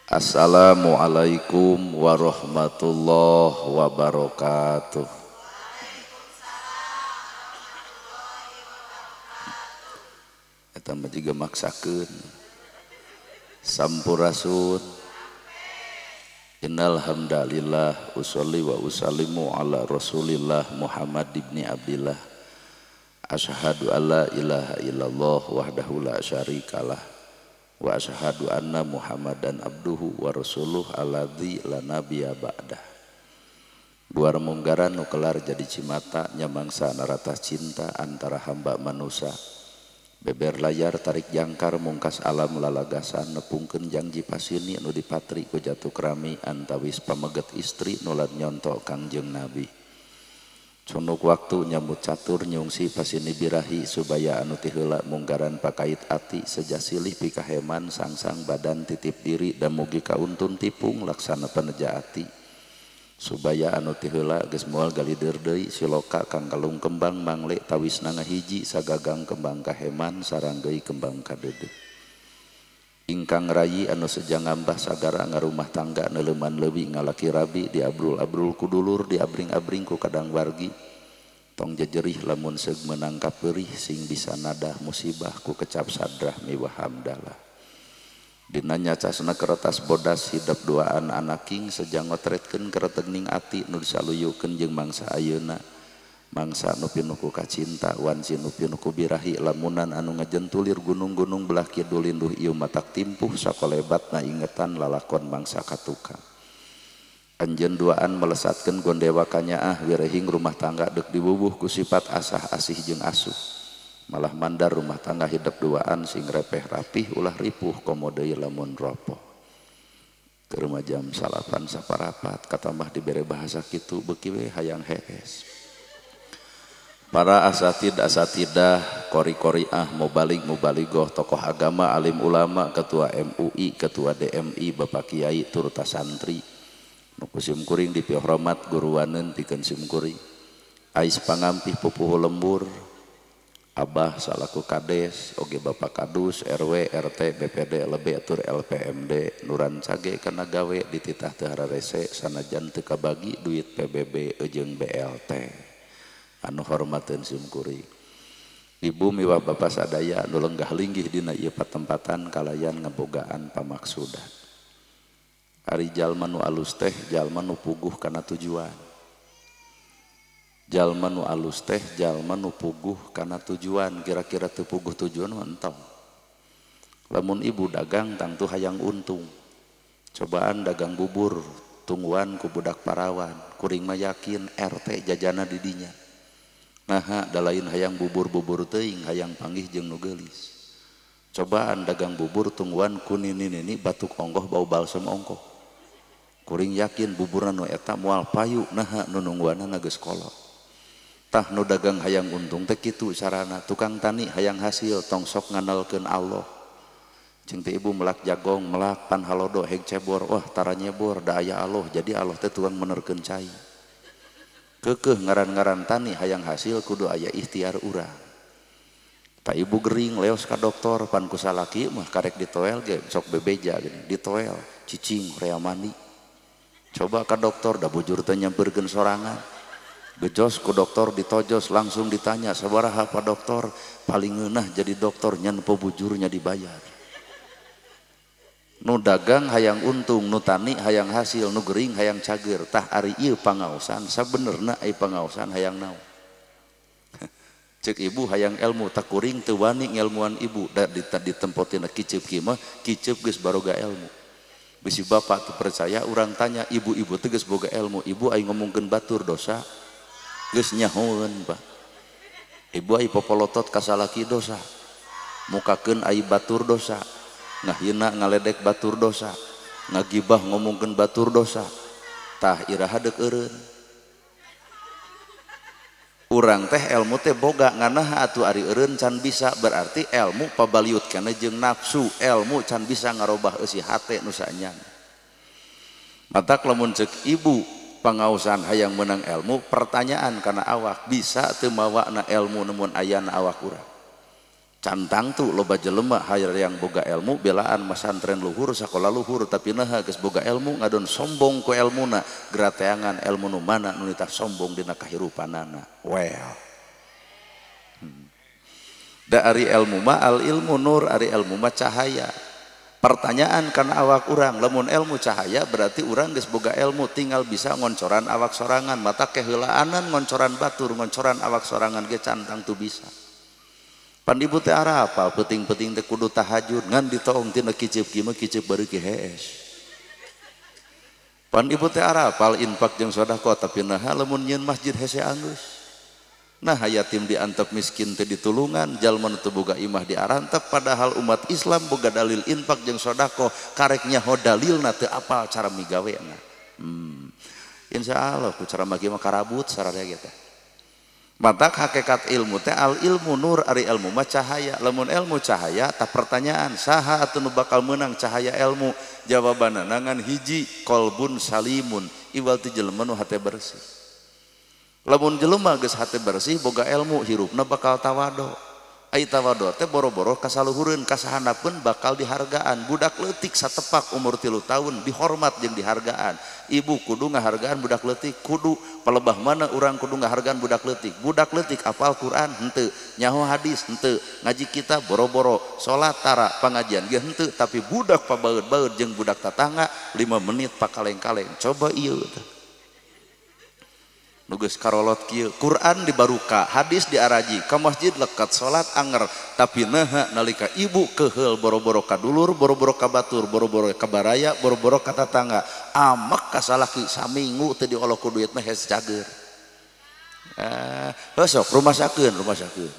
Assalamualaikum warahmatullahi wabarakatuh. Eta mah jiga maksakeun. Sampurasun. Innal hamdalillah usolli wa usallimu ala Rasulillah Muhammad ibni Abdillah. Asyhadu alla ilaha illallah wahdahu la syarikalah. Wa asyhadu anna Muhammadan abduhu wa rasuluh alladzi la nabiyya ba'dah. Buar munggaran nu kelar jadi cimata nyamangsa narata cinta antara hamba manusa. Beber layar tarik jangkar mungkas alam lalagasan nepungkeun jangji pasini nu dipatri ku jatuh krami antawis pameget istri nu lan nyonto Kangjeng Nabi. Cunuk waktu nyambut catur nyungsi pasini birahi subaya anu ti heula munggaran pakait ati seja silih pikaheman sangsang badan titip diri dan mugi kauntun tipung laksana peneja ati subaya anu ti heula geus moal galider deui siloka kang kalung kembang mangle tawisna ngahiji sagagang kembang kaheman sarang deui kembang kadeudeuh ingkang rayi anu seja ngambah sagara ngarumah tangga neuleman leuwi ngalaki rabi diabrul-abrul ku dulur diabring-abring ku kadang wargi tong jejerih lamun seug meunang kapeurih sing bisa nadah musibah ku kecap sadrah miwah hamdalah dina nyacasna kertas bodas hidep duaan anaking seja ngotretkeun keretegning ati nu disaluyukeun jeung mangsa ayeuna mangsa nu pinuh ku kacinta wanci nu pinuh ku birahi lamunan anu ngajentulir gunung-gunung belah kidul linduh ieu matak timpuh sakolebatna ingetan lalakon mangsa katukang anjeun duaan melesatkeun gondewa kanyaah wirehing rumah tangga deuk diwuwuh ku sifat asah asih jeung asuh malah mandar rumah tangga hidep duaan sing repeh rapih ulah ripuh komo deui lamun ropoh. Keur mah jam 9 saparapat katambah dibere bahasa kitu beuki we hayang hees. Para asatid asatidah, kori-koriah, mubalig mubaligoh, tokoh agama, alim ulama, ketua MUI, ketua DMI, bapak kiai, turta santri. Nu ku simkuring dipihormat guruaneun pikeun simkuring. Ais pangampih pupuhu lembur, abah salaku kades, oge bapak kadus, RW, RT, BPD, lebe tur LPMD, nuran cage kana gawe dititah teu hararese sanajan teu kabagi duit PBB jeung BLT. Anu hormateun simkuring. Ibu miwah bapa sadaya anu lenggah linggih dina ieu patempatan kalayan ngabogaan pamaksudan. Ari jalma nu alus teh jalma nu puguh kana tujuan. Jalma nu alus teh jalma nu puguh kana tujuan, kira-kira teu puguh tujuan mah entong. Lamun ibu dagang tangtu hayang untung. Cobaan dagang bubur tungguan ku budak parawan, kuring mah yakin RT jajana di dinya. Naha dalain hayang bubur-bubur teuing hayang panggih jeung nu geulis. Cobaan dagang bubur tungguan ku nini-nini batuk ongkoh bau balsem ongkoh. Kuring yakin buburna nu eta moal payu naha nu nungguanna geus kolot. Tah nu dagang hayang untung teh kitu carana, tukang tani hayang hasil tong sok ngandalkeun Allah. Jeung teh ibu melak jagong, melak pan halodo heg cebor, wah tara nyebor da aya Allah, jadi Allah teh tukang menerkeun cai. Kekeh ngaran-ngaran tani hayang hasil kudu aya ikhtiar urang. Tak ibu gering leos ka dokter pan ku salaki mah karek ditoel ge sok bebeja gini, ditoel cicing rea mandi. Coba ka dokter da bujur teh nyamperkeun sorangan. Gejos ku dokter ditojos langsung ditanya sabaraha Pak dokter, paling ngeunah jadi dokter nyan pebujurnya dibayar. Nu dagang hayang untung, nu tani hayang hasil, nu gering hayang cager. Tah ari ieu pangaosan sabenerna ai pangaosan hayang naon. Cek ibu hayang ilmu, tak kuring teu wani ngelmuan ibu da ditempotina kiceup kieu mah kiceup geus baroga ilmu. Bisi bapak teu percaya urang tanya ibu-ibu teh geus boga ilmu, ibu ai ngomongkeun batur dosa geus nyahoeun Pak. Ibu ai popolotot ka salaki dosa, mukakeun ai batur dosa, ngahina ngaledek batur dosa, ngagibah ngomongkeun batur dosa. Tah iraha deuk eureun. Urang teh ilmu teh boga nganah atuh ari eureun can bisa, berarti ilmu pabaliut kana jeung nafsu, ilmu can bisa ngarobah eusi hate nu saenyan. Matak lamun ceuk ibu pangaosan hayang meunang ilmu, pertanyaan kana awak bisa teu mawana ilmu nemun ayana awak urang. Cantang tuh loba jelema hayang boga ilmu belaan masantren luhur sakola luhur tapi naha geus boga ilmu ngadon sombong ku elmuna gerateangan ilmu nu mana nu nitah sombong dina kahirupanana. Well. Da ari ilmu mah al ilmu nur, ari ilmu mah cahaya. Pertanyaan kana awak urang, lamun ilmu cahaya berarti urang geus boga ilmu tinggal bisa ngoncoran awak sorangan, mata keheulaanan ngoncoran batur, ngoncoran awak sorangan ge cantang tuh bisa. Pan ibu teh arapal peuting-peuting teh kudu tahajud ngan ditoong tina kiceup kieu mah kiceup bareuki hees. Pan ibu teh arapal infak jeung sedekah tapi naha lamun nyieun masjid hese anggeus. Nah yatim diantep miskin teh ditulungan, jalma nu teu boga imah diarantep padahal umat Islam boga dalil infak jeung sedekah karek nyaho dalilna teu apal cara migawena. Insyaallah ku cara mah karabut sararea ge teh. Matak hakikat ilmu teh al ilmu nur, ari ilmu mah cahaya. Lamun ilmu cahaya tah pertanyaan saha atuh nu bakal meunang cahaya ilmu? Jawabanna ngan hiji, qalbun salimun, iwal ti jelema nu hate bersih. Lamun jelema geus hate bersih boga ilmu hirupna bakal tawado. Ai tawado teh boro-boro kasaluhureun kasahandapeun bakal dihargaan. Budak leutik satepak umur 3 tahun dihormat jeung dihargaan. Ibu kudu ngahargaan budak leutik, kudu palebah mana urang kudu ngahargaan budak leutik. Budak leutik apal Quran henteu, nyaho hadis henteu, ngaji kita boro-boro, salat tara, pangajian ge henteu, tapi budak pabaeud-baeud jeung budak tatangga 5 menit pakaleng-kaleng. Coba ieu teh. Nu geus karolot kieu, Quran dibaruka, hadis diaraji, ka masjid lekat, salat anger, tapi naha nalika ibu keheul boro-boro ka dulur, boro-boro ka batur, boro-boro ka baraya, boro-boro ka tatangga, amek ka salaki saminggu teu diolok ku duitna hes cager. Sok rumasakeun, rumasakeun.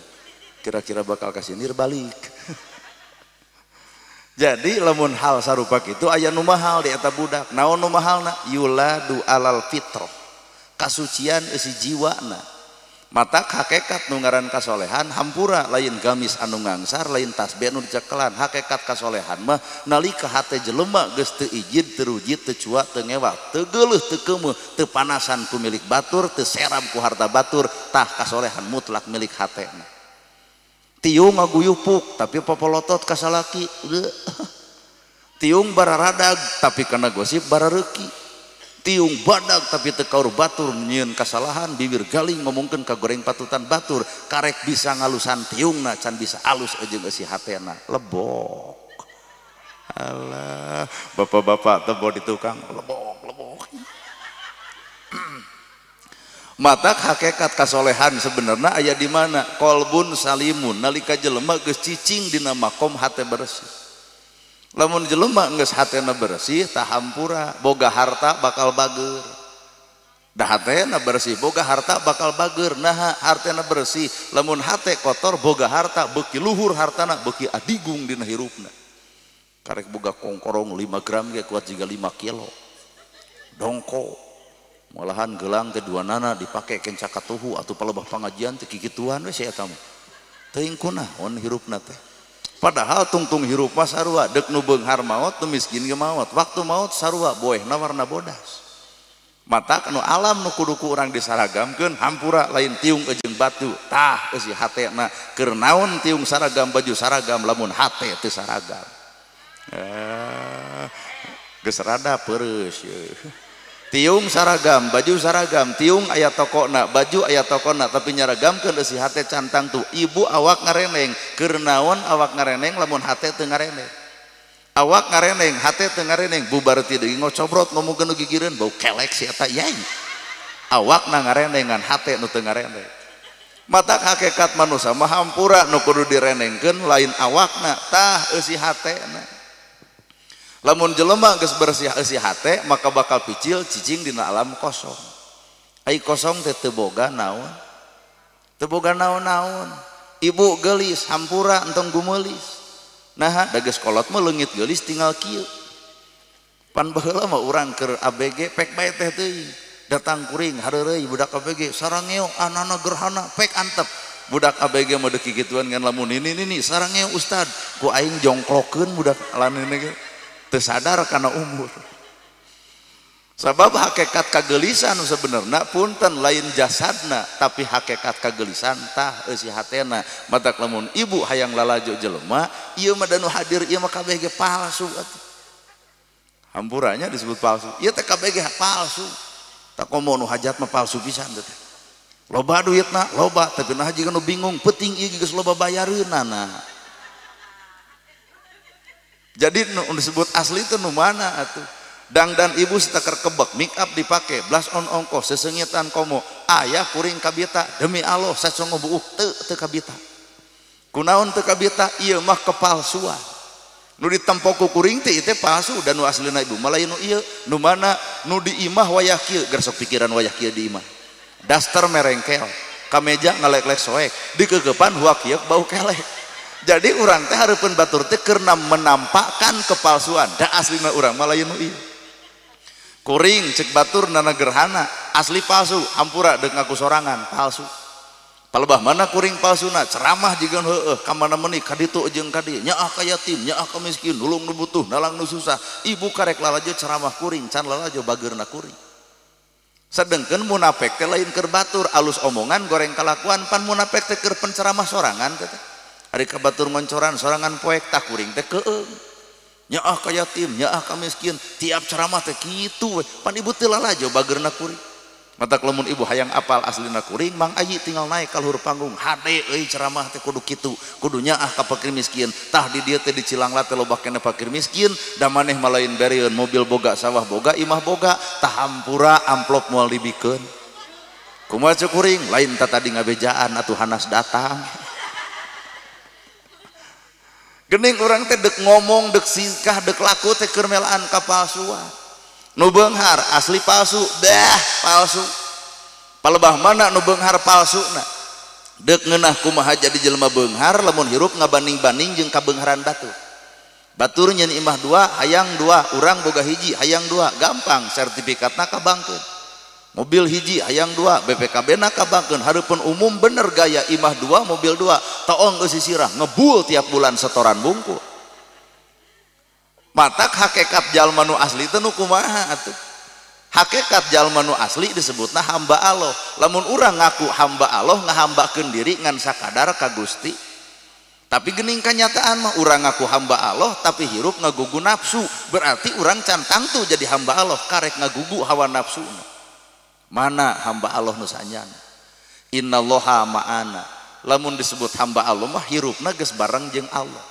Kira-kira bakal kasindir balik. Jadi lamun hal sarupa kitu aya nu mahal di eta budak. Naon nu mahalna? Yuladu alal fitrah. Kasucian eusi jiwana. Matak hakikat nu ngaran kasolehan hampura lain gamis anu ngangsar lain tasbih anu dicekelan. Hakikat kasolehan mah nalika hate jelema geus teu ijid teu rujit teu cua teu ngewa teu geuleuh teu keumeuh teu panasan ku milik batur teu seram ku harta batur, tah kasolehan mutlak milik hatena. Tiung ngaguyupuk tapi popolotot ka salaki. Tiung bararadag tapi kana gosip barareuki. Tiung badag tapi teu kaur batur nyieun kasalahan, bibir galing ngomongkeun ka goreng patutan batur, karek bisa ngalusan tiungna can bisa alus jeung eusi hatena. Lebok. Alah, bapak-bapak teh di tukang lebok lebok. Matak hakikat kasolehan sebenarnya aya di mana? Qalbun salimun, nalika jelema geus cicing dina makom hate bersih. Lamun jelema geus hatena bersih tah hampura boga harta bakal bager. Da hatena bersih boga harta bakal bager. Naha hartena bersih, lamun hate kotor boga harta beuki luhur hartana beuki adigung dina hirupna. Karek boga kongkorong 5 gram ge kuat jiga 5 kilo. Dongko malahan gelang teh dua nana dipake kenca katuhu atau palebah pangajian teh kikituan we si eta mah. Teuing kunaon hirupna teh. Padahal tungtung hirup mah sarua, deuk nu beunghar maot nu miskin ge maot. Waktu maot sarua boehna warna bodas. Matak nu alam nu kudu ku urang disaragamkeun hampura lain tiung jeung batu. Tah eusi hatena keur naon tiung saragam baju saragam lamun hate teu saragam. Geus rada peureus yeuh. Tiung saragam, baju saragam, tiung aya tokona, baju aya tokona, tapi nyaragamkeun eusi hate cantang tuh. Ibu awak ngareneng, keur naon awak ngareneng lamun hate teu ngareneng. Awak ngareneng, hate teu ngareneng, bubar ti deui ngocobrot ngomongkeun nu gigireun bau kelek si eta yai. Awakna ngareneng ngan hate nu teu ngareneng. Matak hakikat manusia mah hampura nu kudu direnengkeun lain awakna, tah eusi hatena. Lamun jelema geus bersih eusi hate maka bakal picil cicing dina alam kosong. Ai kosong teh teu boga naon? Teu boga naon-naon. Ibu geulis hampura entong gumeulis. Naha da geus kolot mah leungit geulis tinggal kieu. Pan baheula mah urang keur ABG pek bae teh teuing. Datang kuring hareureuy budak ABG sarangeo anana gerhana pek antep. Budak ABG mah deuk kikituan ngan lamun ini nini sarangeo ustad ku aing jongklokeun budak lanene ge. Teu sadar kana umur. Sabab hakikat kagelisan sebenarnya punten lain jasadna tapi hakikat kagelisan tah eusi hatena. Matak lamun ibu hayang lalajo jelema ieu mah danu hadir ieu mah kabeh ge palsu atuh. Hampuranya disebut palsu. Ieu teh kabeh ge palsu. Tak komo nu hajat mah palsu pisan teh. Loba duitna loba tapi nah jiga nu bingung penting ieu geus loba bayareunana. Jadi nu disebut asli teh nu mana atuh? Dangdan ibu seteker kebek, make up dipake, blush on ongkos, sesengitan komo, ayah kuring kabita, demi Allah sacongo buuk teu teu kabita. Kunaon teu kabita? Ieu mah kepalsuan. Nu ditempo ku kuring teh ieu teh palsu dan nu aslina ibu mah lain nu ieu, nu mana nu di imah wayah kieu, gersok pikiran wayah kieu di imah. Daster merengkel, kameja ngalek-lek soek, dikegepan huak kieu bau kelek. Jadi urang teh hareupeun batur teh keur menampakkan kepalsuan, da aslina urang mah lain nu ieu. Kuring cek batur nana gerhana asli palsu hampura deuk ngaku sorangan palsu. Palebah mana kuring palsuna ceramah jiga heueuh ka mana meuni ka ditu jeung ka dieu nyaah ka yatim nyaah ka miskin nulung nu butuh nalang nu susah ibu karek lalajo ceramah kuring can lalajo bageurna kuring. Sedengkeun munafik teh lain keur batur alus omongan goreng kalakuan pan munafik teh keur penceramah sorangan teh. Ari ka batur ngoncoran sorangan poek tah kuring teh keueung. Nyaah ka yatim, nyaah ka miskin, tiap ceramah teh kitu we. Pan ibu teu lalajo bageurna kuring. Matak lamun ibu hayang apal aslina kuring, Mang Ayi tinggal naik ka luhur panggung. Hade euy ceramah teh kudu kitu, kudu nyaah ka fakir miskin. Tah di dieu teh di Cilangla teh loba keneh fakir miskin, da maneh mah lain bereun mobil boga, sawah boga, imah boga, tah hampura amplop moal dibikeun. Kumaha ceuk kuring? Lain tah tadi ngabejaan atuh hanas datang. Gening urang teh dek ngomong, dek singkah, dek laku teh keur melaan kapalsuan. Nu beunghar asli palsu, dah palsu. Palebah mana nu beunghar palsuna? Dek ngeunah kumaha jadi jelema beunghar lamun hirup ngabanding-banding jeung kabeungharan batur. Batur nyeun imah dua, hayang dua, urang boga hiji, hayang dua, gampang sertifikatna kabangkeun. Mobil hiji hayang dua, BPKB na kabangkeun, hareupeun umum bener gaya imah dua, mobil dua, toong eusi sirah ngebul tiap bulan setoran bungku. Matak hakikat jalma nu asli teh nu kumaha atuh? Hakikat jalma nu asli disebutna hamba Allah. Lamun urang ngaku hamba Allah ngahambakeun diri ngan sakadar ka Gusti. Tapi gening kanyataan mah urang ngaku hamba Allah tapi hirup ngagugu nafsu, berarti urang can tangtu jadi hamba Allah, karek ngagugu hawa nafsuna. Mana hamba Allah nu sanyana? Innallaha ma'ana. Lamun disebut hamba Allah mah hirupna geus bareng jeung Allah.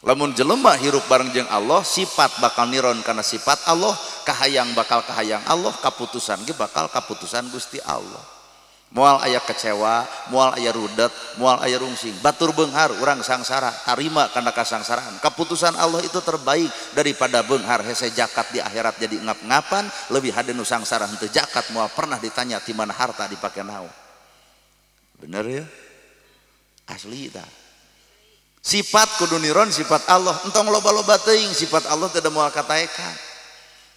Lamun jelema hirup bareng jeung Allah, sifat bakal niron kana sifat Allah, kahayang bakal kahayang Allah, kaputusan ge bakal kaputusan Gusti Allah. Moal aya kecewa, moal aya rudet, moal aya rungsing. Batur beunghar urang sangsara, tarima kana kasangsaraan. Keputusan Allah itu terbaik daripada beunghar hese jakat di akhirat jadi ngap-ngapan, lebih hade nu sangsara henteu jakat moal pernah ditanya ti mana harta dipake naon. Bener ya? Asli tah. Sifat kudu niron sifat Allah, entong loba-loba teuing sifat Allah teu moal kataekan.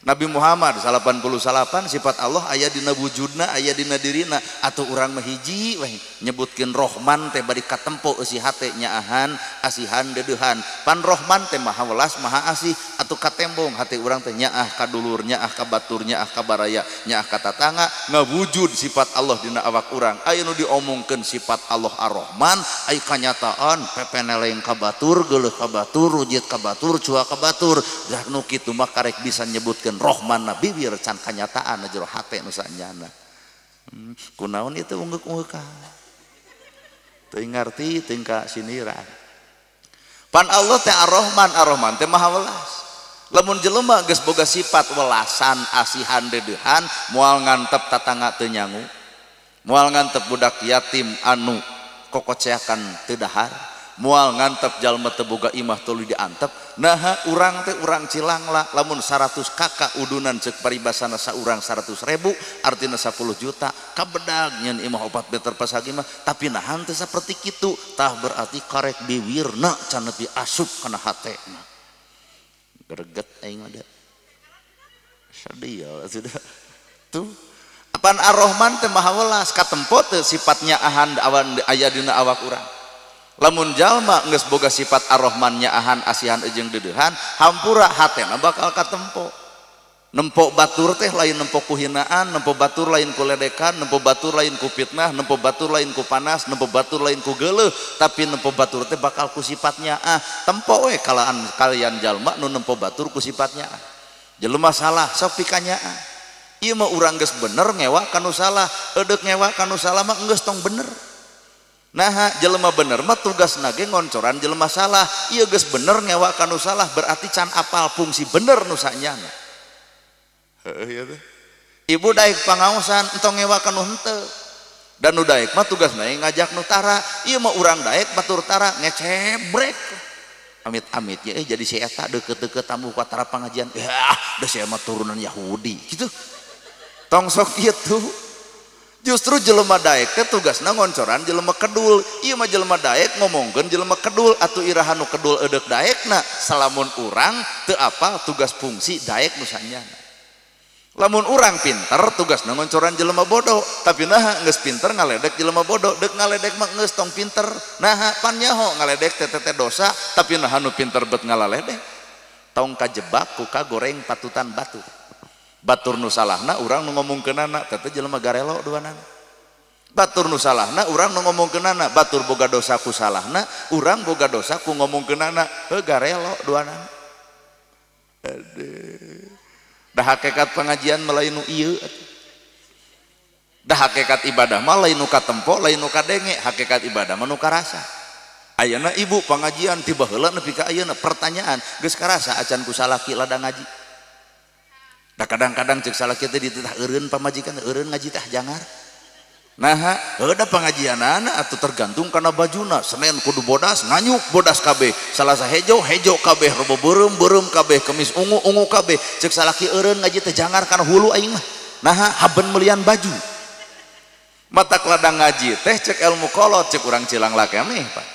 Nabi Muhammad 89 sifat Allah aya dina wujudna aya dina dirina atuh urang mah hiji weh nyebutkeun Rohman teh bari katempo eusi hate nyaahan asihan deudeuhan pan Rohman teh maha welas maha asih atuh katembong hate urang teh nyaah ka dulur nyaah ka batur nyaah ka baraya nyaah ka tatangga ngawujud sifat Allah dina awak urang aya nu diomongkeun sifat Allah Ar-Rahman aya kanyataan pepeneleng ka batur geuleuh ka batur rujit ka batur cua ka batur dah nu kitu mah karek bisa nyebutkeun Rohman na bibir can kanyataan jero hate nu sanyana. Kunaon itu ungguk-unggukan. Teu ngarti teu ka siniran. Pan Allah teh Ar-Rahman, Ar-Rahman teh Maha Welas. Lamun jelema geus boga sifat welasan, asihan, deudeuhan, moal ngantep tatangga teu nyangu. Moal ngantep budak yatim anu kokoceakan teu dahar. Moal ngantep jalma teu boga imah tuluy diantep. Naha urang teh urang Cilangla lamun 100 kakak udunan ceuk paribasana saurang 100.000 artina 10 juta kabedag nyeun imah 4 meter pasagi mah tapi nahan teh saperti kitu tah berarti karek biwirna can nepi asup kana hatena greget aing mah da sedih sudah tuh Apaan Ar-Rahman teh maha welas katempo teh sifatnya ahan awan aya dina awak urang. Lamun jalma geus boga sifat Ar-Rahman nya ahan asihan jeung deudeuhan, hampura hatena bakal katempo. Nempo batur teh lain nempo ku hinaan, nempo batur lain ku ledekan, nempo batur lain ku fitnah, nempo batur lain ku panas, nempo batur lain ku geuleuh, tapi nempo batur teh bakal ku sifatnya ah. Tempo we kalaan kalian jalma nu nempo batur ku sifatnya ah. Jelema salah sok pikanya ah. Ieu mah urang geus bener ngewa kanu salah, edeuk ngewa kanu salah mah geus tong bener. Nah, jelema bener mah tugasna ge ngoncoran jelema salah. Ieu geus bener ngewa kanu salah berarti can apal fungsi bener nu sanyana. Heeh teh. Ibu daek pangaosan entong ngewa kanu henteu. Dan nu daek mah tugasna ngajak nu tara. Ieu mah urang daek batur tara ngecebrek. Amit-amit ya jadi si eta deukeut-deukeut tamu ku tara pangajian. Yah, da sia mah turunan Yahudi gitu. Tong sok kitu. Justru jelema daek teh tugasna ngoncoran jelema kedul. Ieu mah jelema daek ngomongkeun jelema kedul atuh iraha nu kedul edeuk daekna. Salamun urang teu apal tugas fungsi daek nu sanyana. Lamun urang pinter tugasna ngoncoran jelema bodoh, tapi naha geus pinter ngaledek jelema bodoh, deuk ngaledek mah geus tong pinter. Naha pan nyaho ngaledek teh teh dosa, tapi naha nu pinter bet ngalaledek. Tong kajebak ku kagoreng patutan batur. Batur nu salahna urang nu ngomongkeunana, teh teh jelema garelo duanana. Batur nu salahna urang nu ngomongkeunana, batur boga dosa ku salahna, urang boga dosa ku ngomongkeunana, heuh garelo duanana. Aduh. Dah hakikat pengajian mah lain nu ieu. Dah hakikat ibadah mah lain nu katempo, lain nu kadenge, hakikat ibadah mah nu karasa. Ayeuna ibu pengajian ti baheula nepi ka ayeuna pertanyaan geus karasa acan ku salaki ladang ngaji. Da kadang-kadang ceuk salaki teh dititah eureun pamajikan eureun ngaji tah jangar. Naha heuh da pengajianana atuh tergantung kana bajuna. Senin kudu bodas nganyuk bodas kabeh, Salasa hejo hejo kabeh, Rebo beureum beureum kabeh, Kemis ungu ungu kabeh. Ceuk salaki eureun ngaji teh jangar kana hulu aing mah. Naha haben melian baju. Matak ladang ngaji teh cek ilmu kolot cek urang Cilangla keneh Pak.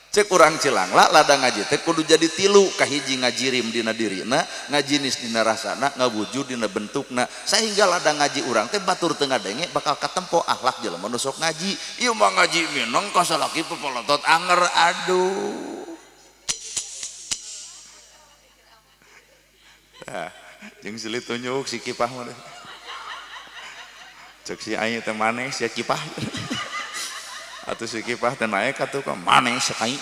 Cek urang Cilangla ladang ngaji teh kudu jadi tilu, kahiji ngajirim dina dirina, ngajinis dina rasana, ngawujud dina bentukna, sehingga ladang ngaji urang teh batur teu ngadenge bakal katempo akhlak jelema nu sok ngaji. Ieu mah ngaji mineng ka salaki pepolotot anger, aduh. Tah, jeung silih tunjuk si kipah mah. Cek si aing teh maneh sia kipah. Atuh si kipah teh naek atuh ka maneh sakai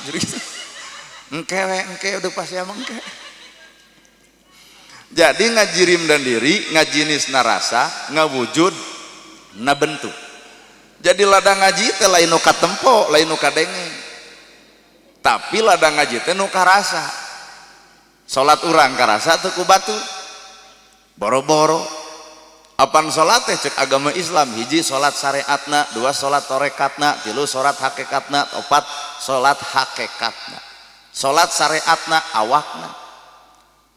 engke we engke udah pasti emang engke. Jadi ngajirim dan diri, ngajinis narasa, ngawujud na bentuk. Jadi ladang ngaji teh lain nu katempo, lain nu kadenge. Tapi ladang ngaji teh nu karasa. Salat urang karasa teu ku batur. Boro-boro. Apan salat teh cek agama Islam, hiji salat syariatna, dua salat torekatna, tilu salat hakikatna, opat salat hakikatna. Salat syariatna awakna,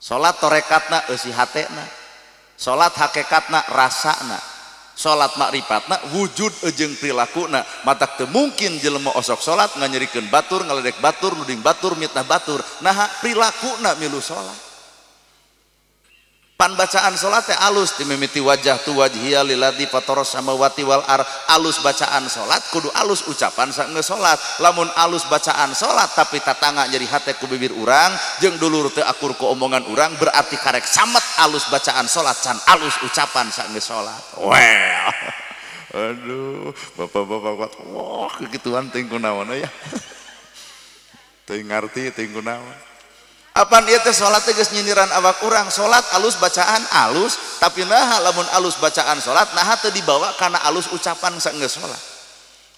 salat torekatna eusi hatena, salat hakikatna rasana, salat makrifatna wujud jeung prilakuna. Matak teu mungkin jelema osok salat nganyerikeun batur, ngaledek batur, nuding batur, mitnah batur. Naha prilakuna milu salat. Pan bacaan salat teh alus dimimiti wajah tu wajhiya lilladzi fataras samawati wal ar. Alus bacaan salat kudu alus ucapan saenggeus salat. Lamun alus bacaan salat tapi tatangga nyeri hate ku bibir urang jeung dulur teu akur ku omongan urang berarti karek samet alus bacaan salat can alus ucapan saenggeus salat. Well. Aduh, bapak-bapak kuat. Wah, kegituan teuing kunaon ya. Teuing ngarti teuing kunaon. Apan ieu teh salat teh geus nyindiran awak urang. Salat alus bacaan alus, tapi naha lamun alus bacaan salat naha teu dibawa kana alus ucapan saenggeus salat.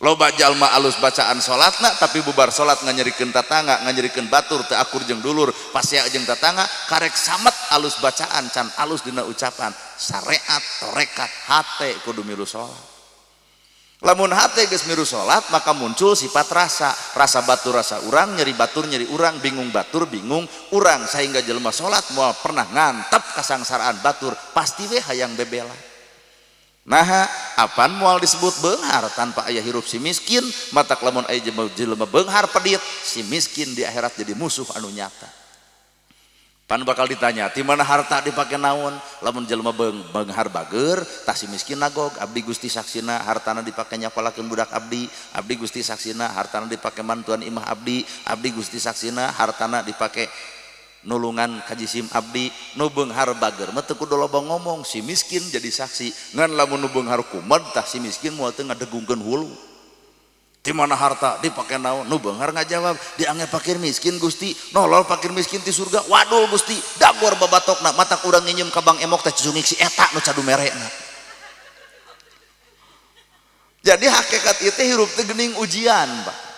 Loba jalma alus bacaan salatna tapi bubar salat nganyerikeun tatangga, nganyerikeun batur teu akur jeung dulur, pasea jeung tatangga, karek samet alus bacaan can alus dina ucapan. Syariat, torekat, hate kudu milu salat. Lamun hate geus miru salat maka muncul sifat rasa, rasa batur rasa urang, nyeri batur nyeri urang, bingung batur bingung urang, sehingga jelema salat moal pernah ngantep kasangsaraan batur, pasti we hayang bebela. Naha apan moal disebut beunghar tanpa aya hirup si miskin, matak lamun aya jelema beunghar pedit, si miskin di akhirat jadi musuh anu nyata. Pan bakal ditanya, di mana harta dipake naon? Lamun jelema beunghar bager, tah si miskin nagog, abdi Gusti saksina hartana dipake nyapalakeun budak abdi, abdi Gusti saksina hartana dipake mantuan imah abdi, abdi Gusti saksina hartana dipake Nulungan kajisim abdi nu beunghar bager mah teu kudu loba ngomong si miskin jadi saksi ngan lamun nu beunghar kumed tah si miskin moal teu ngadegungkeun hulu. Di mana harta dipake naon nu beunghar ngajawab dianggap fakir miskin Gusti nolol fakir miskin ti surga wadul Gusti dagor babatokna matak urang nginjem ka Bang Emok teh cungik si eta nu cadu merena. Jadi hakikat ieu teh hirup teh geuning ujian Pak.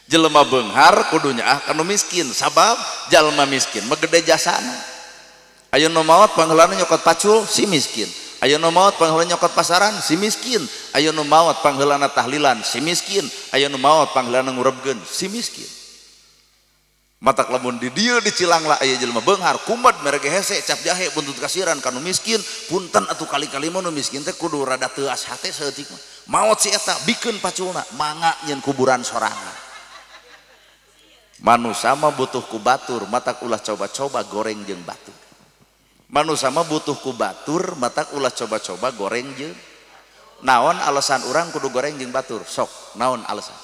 Jelema beunghar kudu nyaah ka nu miskin sabab jalma miskin mah gede jasana. Aya nu maot pangheulana nyokot pacul si miskin. Aya nu maot pangheulana nyokot pasaran si miskin. Aya nu maot pangheulana tahlilan si miskin. Aya nu maot pangheulana ngurebkeun si miskin. Matak lamun di dieu di Cilangla aya jelema beunghar kumed mere ge hese cap jahe buntut kasiran ka nu miskin punten atuh kali-kali mah nu miskin teh kudu rada teuas hate saeutik mah. Maot si eta bikeun paculna mangga nyeun kuburan sorangan. Manusia mah butuh ku batur matak ulah coba-coba goreng jeung batur. Manusia mah butuh ku batur matak ulah coba-coba goreng jeung naon alasan urang kudu goreng jeung batur sok naon alasan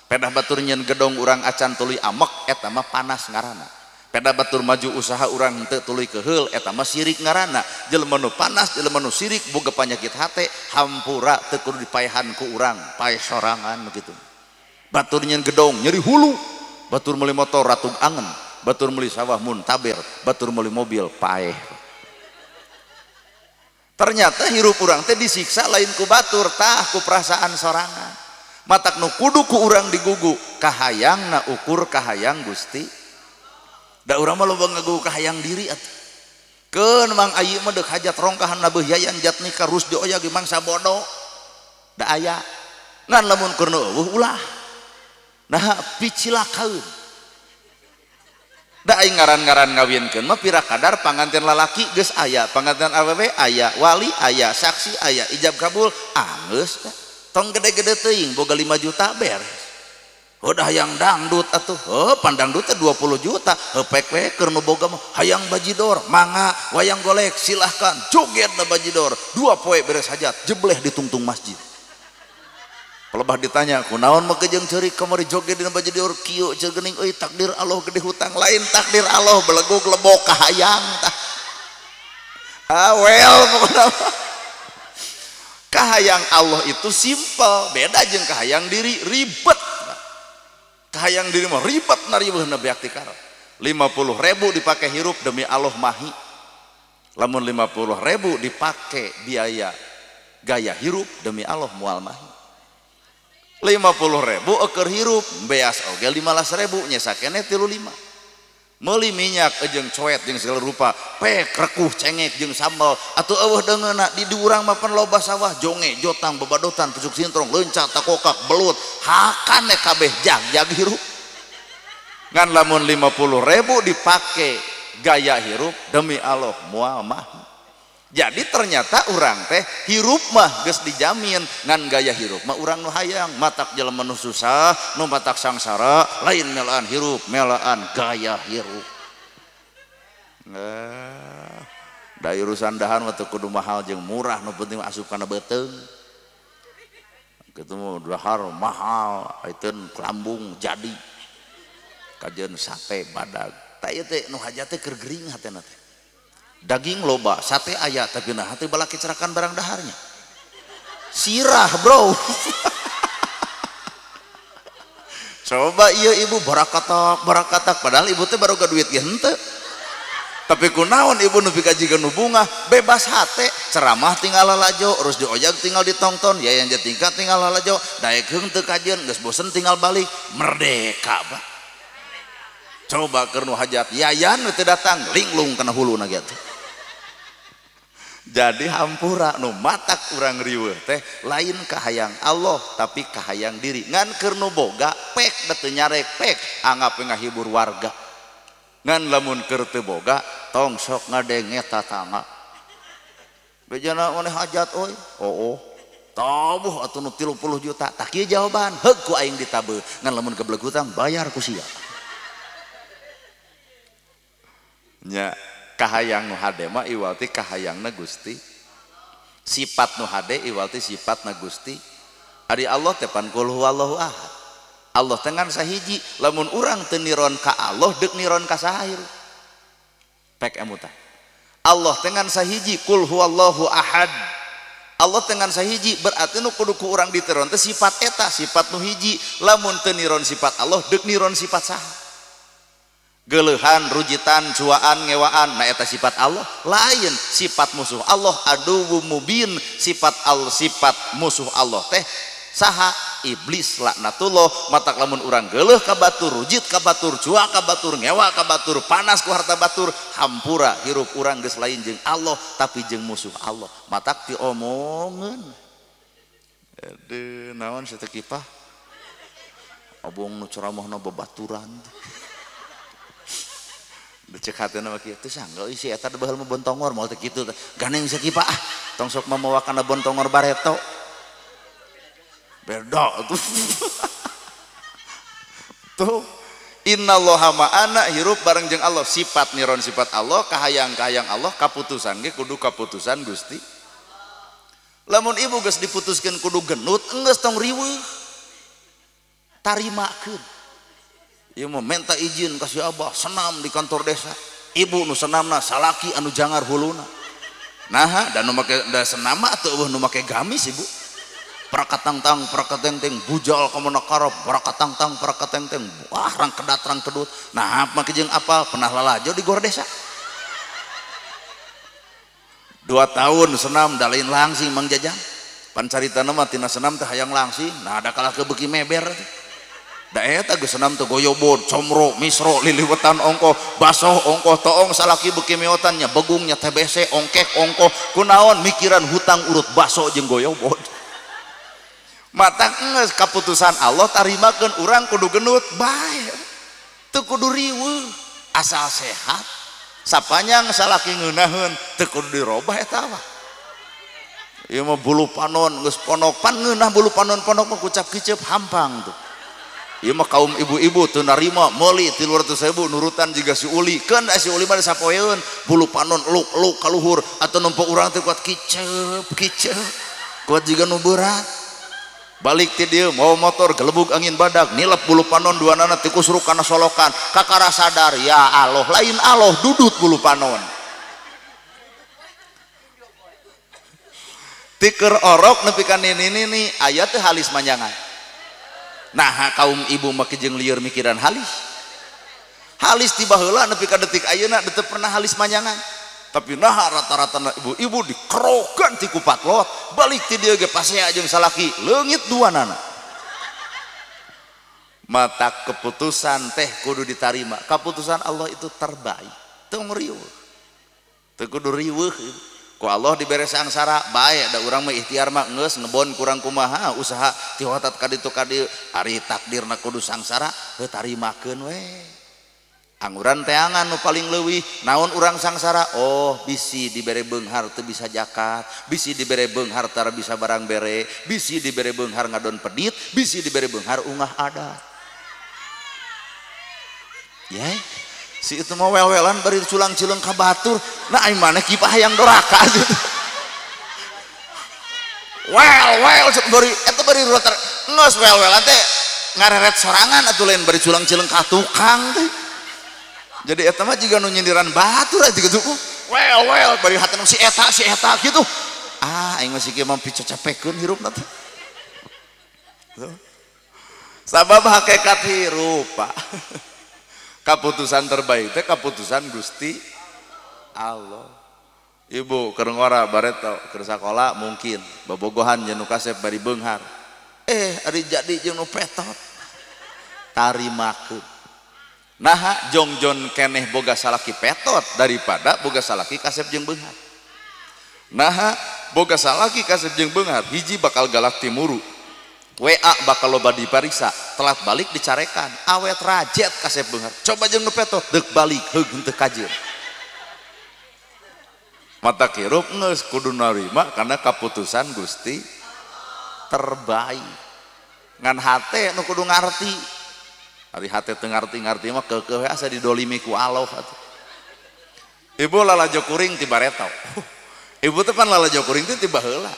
pedah batur nyeun gedong urang acan tuluy amek eta mah panas ngaranna pedah batur maju usaha urang henteu tuluy keheul eta mah sirik ngaranna jelema nu panas jelema nu sirik boga panyakit hate hampura teu kudu dipaehan ku urang paeh sorangan kitu. Batur nyeun gedong nyeri hulu batur meuli motor ratug angen batur meuli sawah muntaber batur meuli mobil paeh. Ternyata hirup urang teh disiksa lain ku batur tah ku perasaan sorangan matak nu kudu ku urang digugu kahayangna ukur kahayang Gusti da urang mah loba ngagugu kahayang diri atuh keun Mang Ayi mah deuk hajat rongkahan nabeuh Yayan Jatnika Rusdi Oya ge mangsa bodo da aya ngan lamun keur nu eueuh ulah nah picilakaeun da aing ngaran-ngaran ngawinkeun mah pira kadar panganten lalaki geus aya panganten awewe aya wali aya saksi aya ijab kabul anggeus tong gede-gede teuing boga 5 juta beres udah hayang dangdut atuh heuh pandangdut teh 20 juta heuh pek we keur nu boga mah hayang bajidor mangga wayang golek silahkan joget na bajidor 2 poe beres hajat jebleh ditungtung masjid. Pelebah ditanya kunaon mah jeung ceurik kamari joget dina bajidor kieu ceu geuning euy takdir Allah gede hutang lain takdir Allah belegug lebok kahayang tah awel pokona kahayang Allah itu simple beda jeung kahayang diri ribet. Kahayang diri mah ribet naribeuhna beak ti karep 50.000 dipake hirup demi Allah mahi lamun 50.000 dipake biaya gaya hirup demi Allah moal mahi 50.000 eukeur hirup beas oge 15.000 nyesa keneh 35 meuli minyak jeung coet jeung segala rupa pek rekuh cengek jeung sambal atuh eueuh deungeunna di urang mah pan loba sawah jonge jotang babadotan pucuk sintrong leunca takokak belut hakan kabeh jag-jag hirup ngan lamun 50.000 dipake gaya hirup demi Allah moal mah. Jadi ternyata urang teh hirup mah geus dijamin ngan gaya hirup mah urang nu hayang matak jelema nu susah nu matak sangsara lain melaan hirup melaan gaya hirup. Nah, da urusan dahan mah teu kudu mahal jeung murah nu penting asup kana beuteung. Kitu mah dahar mahal aiteun lambung jadi kajeun sate badag. Tah ieu teh nu hajat teh keur gering hatena teh. Daging loba, sate aya, tapi nah hati balaki cerakan barang daharnya. Sirah bro. Coba iya ibu barakatak, barakatak. Padahal ibu teh baru duit ge henteu. Tapi kunaon ibu nu pikajikan nu bunga, bebas hate, ceramah tinggal lalajo, terus diojag tinggal ditongton, Yayan Jatnika tinggal lalajo, daek heung teu kajeun, geus bosen tinggal balik, merdeka Pak. Coba keur nu hajat Yayan teu datang, linglung kana huluna ge. Jadi hampura nu matak urang riweuh teh lain kahayang Allah tapi kahayang diri ngan keur nu boga pek da teu nyarek pek anggap we ngahibur warga ngan lamun keur teu boga tong sok ngadenge tatangga bejana maneh hajat euy oh tabuh atuh nu 30 juta tah kieu jawaban heug ku aing ditabeuh ngan lamun kebeleg hutang bayar ku sia nya. Kahayang nu hade mah iwalti kahayangna Gusti sifat nu hade iwalti sifatna Gusti ari Allah teh pan qul huwallahu ahad Allah teh ngan sahiji lamun urang teu niron ka Allah deuk niron ka saha hirup. Pek emutan. Allah dengan sahiji kul huwallahu ahad. Allah dengan sahiji berarti nu kudu ku urang diteron teh sifat eta, sifat nu hiji. Lamun teu niron sifat Allah deuk niron sifat saha? Geuleuhan, rujitan, cuaan, ngewaan, nah eta sifat Allah. Lain sifat musuh Allah aduwwu mubin, sifat al sifat musuh Allah teh saha? Iblis laknatullah. Matak lamun urang geuleuh ka batur, rujit ka batur, cua ka batur, ngewa ka batur, panas ku harta batur, hampura hirup urang geus lain jeung Allah tapi jeung musuh Allah. Matak diomongeun. Aduh, naon si teh kipah? Abong nu ceramahna babaturan. Cek hatena mah kieu teh sangga si eta baheula mah bontongor moal teh kitu ganeng si kipah ah tong sok mamawa kana bontongor bareto. Beda tuh. Tuh innallaha ma'ana hirup bareng jeung Allah, sifat niron sifat Allah, kahayang-kahayang Allah, kaputusan ge kudu kaputusan Gusti. Lamun ibu geus diputuskeun kudu genut, enggeus tong riweuh. Tarimakeun. Ieu mah minta izin ka si abah senam di kantor desa. Ibu nu senamna salaki anu jangar huluna. Naha da nu make da senam mah teu eueuh nu make gamis ibu. Prakatangtang prakatengteng bujal ka mana karep prakatangtang prakatengteng wah rang kedat rang kedut. Nah make jeung apal pernah lalajo di gor desa. 2 tahun senam da lain langsing Mang Jajang. Pan caritana mah tina senam teh hayang langsing. Nah ada kalah ke beuki meber. Da eta geus senam teh goyobod, comro, misro, liliwetan ongkoh, basoh ongkoh, toong salaki beuki meotan nya begung nya TBC ongkek ongkoh kunaon mikiran hutang urut baso jeung goyobod. Mata geus kaputusan Allah tarimakeun urang kudu genut bae. Teu kudu riweuh, asal sehat. Sapanjang salaki ngeunaheun teu kudu dirobah eta mah. Ieu mah bulu panon geus ponok pan ngeunah bulu panon ponok mah kucap kiceup hampang tuh. Ieu mah kaum ibu-ibu teu narima meuli 300.000 nurutan jiga si Uli. Keun si Uli mah sapoeun bulu panon luk-luk ka luhur atuh nempo urang teh kuat kiceup kiceup. Kuat jiga nu berat. Balik ti dieu mawa motor gelebug angin badak nilep bulu panon dua nana tikus ruk kana solokan kakara sadar ya Allah lain Allah dudut bulu panon. Tiker orok nepi ka nini-nini aya teh halis manjangan. Nah kaum ibu mah jeung lieur mikiran halis. Halis ti baheula nepi ka detik ayeuna teu pernah halis manjangan. Tapi nah rata-rata ibu-ibu dikerokan ti ku patlot balik ti dieu ge pasea jeung salaki leungit dua nana. Mata keputusan teh kudu ditarima. Keputusan Allah itu terbaik. Teu riweuh. Teu kudu riweuh. Ku Allah dibere sangsara bae da urang mah ikhtiar mah geus ngebon kurang kumaha usaha ti hotat ka ditu ka dieu ari takdirna kudu sangsara heuh tarimakeun we. Angguran teangan nu paling leuwih naon urang sangsara oh bisi dibere beunghar teu bisa jakat, bisi dibere beunghar tara bisa barang bere, bisi dibere beunghar ngadon pedit, bisi dibere beunghar ungah adat. Ya si itu mah wel-welan bari culang-cileung ka batur nah aing maneh kipah hayang doraka gitu. Wel-wel bari eta bari rotar geus wel-welan teh ngareret sorangan atuh lain bari culang-cileung ka tukang teh. Jadi eta mah jiga nu nyindiran batur aja gitu. Wel wel bari hatena si eta gitu. Ah aing mah si kieu mah picacapekeun hirupna teh. Sabab hakikat hirup Pak. Kaputusan terbaik teh kaputusan Gusti Allah. Ibu keur ngora bareto keur sakola mungkin bobogohan jeung nu kasep bari beunghar. Ari jadi jeung nu petot. Tarimakeun. Naha jongjon keneh boga salaki petot daripada boga salaki kasep jeung beunghar. Naha boga salaki kasep jeung beunghar hiji bakal galak timuru. WA bakal loba dipariksa, telat balik dicarekan, awet rajet kasep beunghar. Coba jeung nu petot deuk balik heug henteu kajeun. Mata kirup geus kudu narima karena kaputusan Gusti terbaik. Ngan hate nu kudu ngarti. Ari hate teu ngarti-ngarti mah keukeuh we asa didolimi ku Allah atuh. Ibu lalajo kuring ti bareto. Ibu teh pan lalajo kuring teh ti baheula.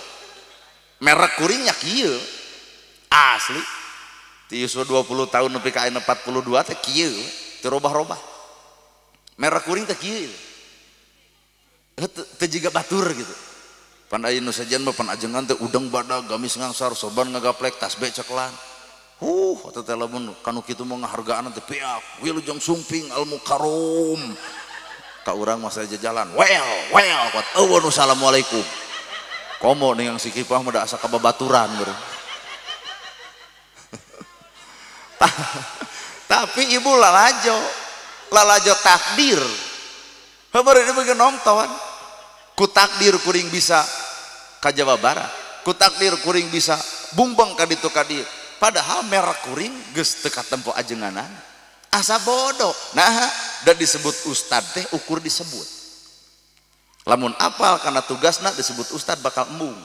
Merek kuringnya kieu. Asli. Ti yuswa 20 tahun nepi ka ayeuna 42 teh kieu, teu robah-robah. Merek kuring teh kieu. Teu jiga batur gitu. Pan aya nu sejen mah pan ajengan teh udang badag gamis ngangsar soban ngagaplek tasbih ceklan. Teh teh lamun kanu kitu mah ngahargaan teh piak wilujeng sumping al mukarrom. Ka urang mah saja jalan well well kuat eueuh nu assalamualaikum. Komo ningang si Kipah mah da asa kababaturan beureum. Tapi ibu lalajo, lalajo takdir. Baru ini bagian nonton. Ku takdir kuring bisa ka Jawa Barat, ku takdir kuring bisa bumbeng ka ditu ka dieu. Padahal merek kuring geus teu katempo ajenganan. Asa bodoh. Nah, dan disebut ustad teh ukur disebut. Lamun apal karena tugasna disebut ustad bakal embung.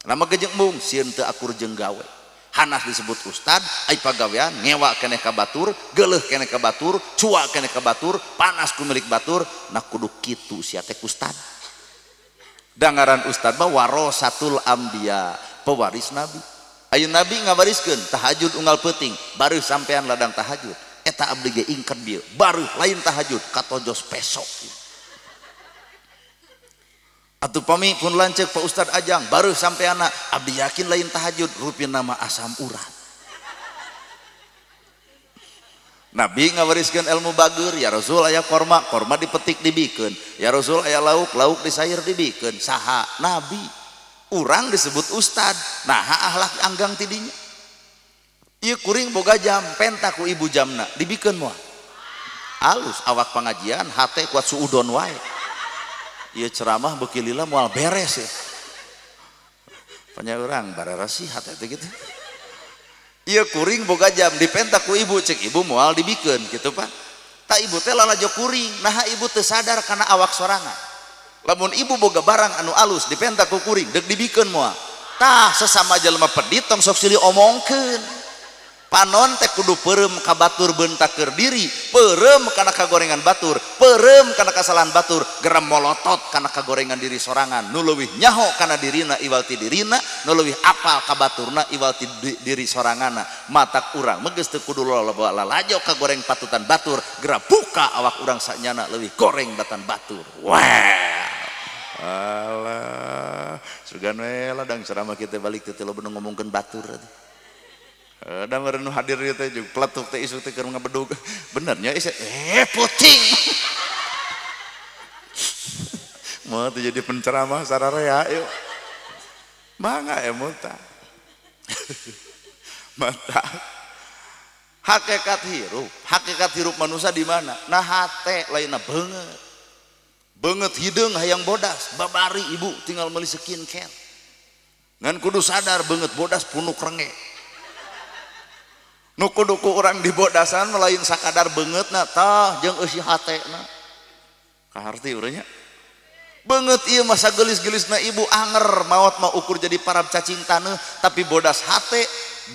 Lama gejeng embung sieun teu akur jeung gawe. Hanas disebut ustad, ai pagawean ngewa keneh ka batur, geuleuh keneh ka batur, cua keneh ka batur, panas ku milik batur, nah kudu kitu sia teh ustad. Dangaran ustad mah warasatul anbiya, pewaris nabi. Ayeuna nabi ngawariskeun tahajud unggal peuting, bareuh sampean ladang tahajud. Eta abdi ge ingket bieu, bareuh lain tahajud katojos pesok. Atuh pami pun lanceuk Pak Ustad Ajang baru sampai anak abdi yakin lain tahajud rupina nama asam urat. Nabi ngawariskeun ilmu bager, ya Rasul aya korma, korma dipetik dibikeun, ya Rasul aya lauk, lauk disair dibikeun. Saha nabi? Urang disebut ustad, nah akhlak anggang tidinya. Ieu kuring boga jam, penta ku ibu jamna, dibikeun moal. Alus awak pengajian, hate kuat suudon wae. Ieu ceramah beuki lila moal beres ya. Panya urang bararasih hate teh gitu. Ieu kuring boga jam dipenta ku ibu, cek ibu moal dibikeun kitu Pak. Ta ibu teh lalajo kuring, naha ibu teu sadar kana awak sorangan. Lamun ibu boga barang anu alus dipenta ku kuring, deuk dibikeun moal. Tah sesama jelema pedit tong sok silih omongkeun. Panon teh kudu peureum ka batur beuntakeun diri, peureum kana kagorengan batur, peureum kana kasalahan batur, geram molotot kana kagorengan diri sorangan, nu leuwih nyaho kana dirina iwal ti dirina, nu leuwih apal ka baturna iwal ti diri soranganna. Matak urang mah geus teu kudu lalajo kagoreng patutan batur, geura buka awak urang sanyana leuwih goreng batan batur. Wah. Alah, sugan we ladang ceramah kita balik teh loba nu ngomongkeun batur atuh. Da meureun nu hadir ieu teh jeung peletuk teh isu teh keur ngabedug. Benernya ieu puting. Moal teh jadi penceramah sararea yuk. Mangga ya muta. Mata. Hakikat hirup manusia di mana? Nah hate lainna beungeut. Beungeut hideung hayang bodas, babari ibu tinggal meuli skincare. Ngan kudu sadar beungeut bodas punuk renge. Nu kudu ku urang dibodasan lain sakadar beungeutna tah jeung eusi hatena. Kaharti urangnya. Beungeut ieu mah sagelis-gelisna ibu anger maot mah ukur jadi parab cacing taneuh, tapi bodas hate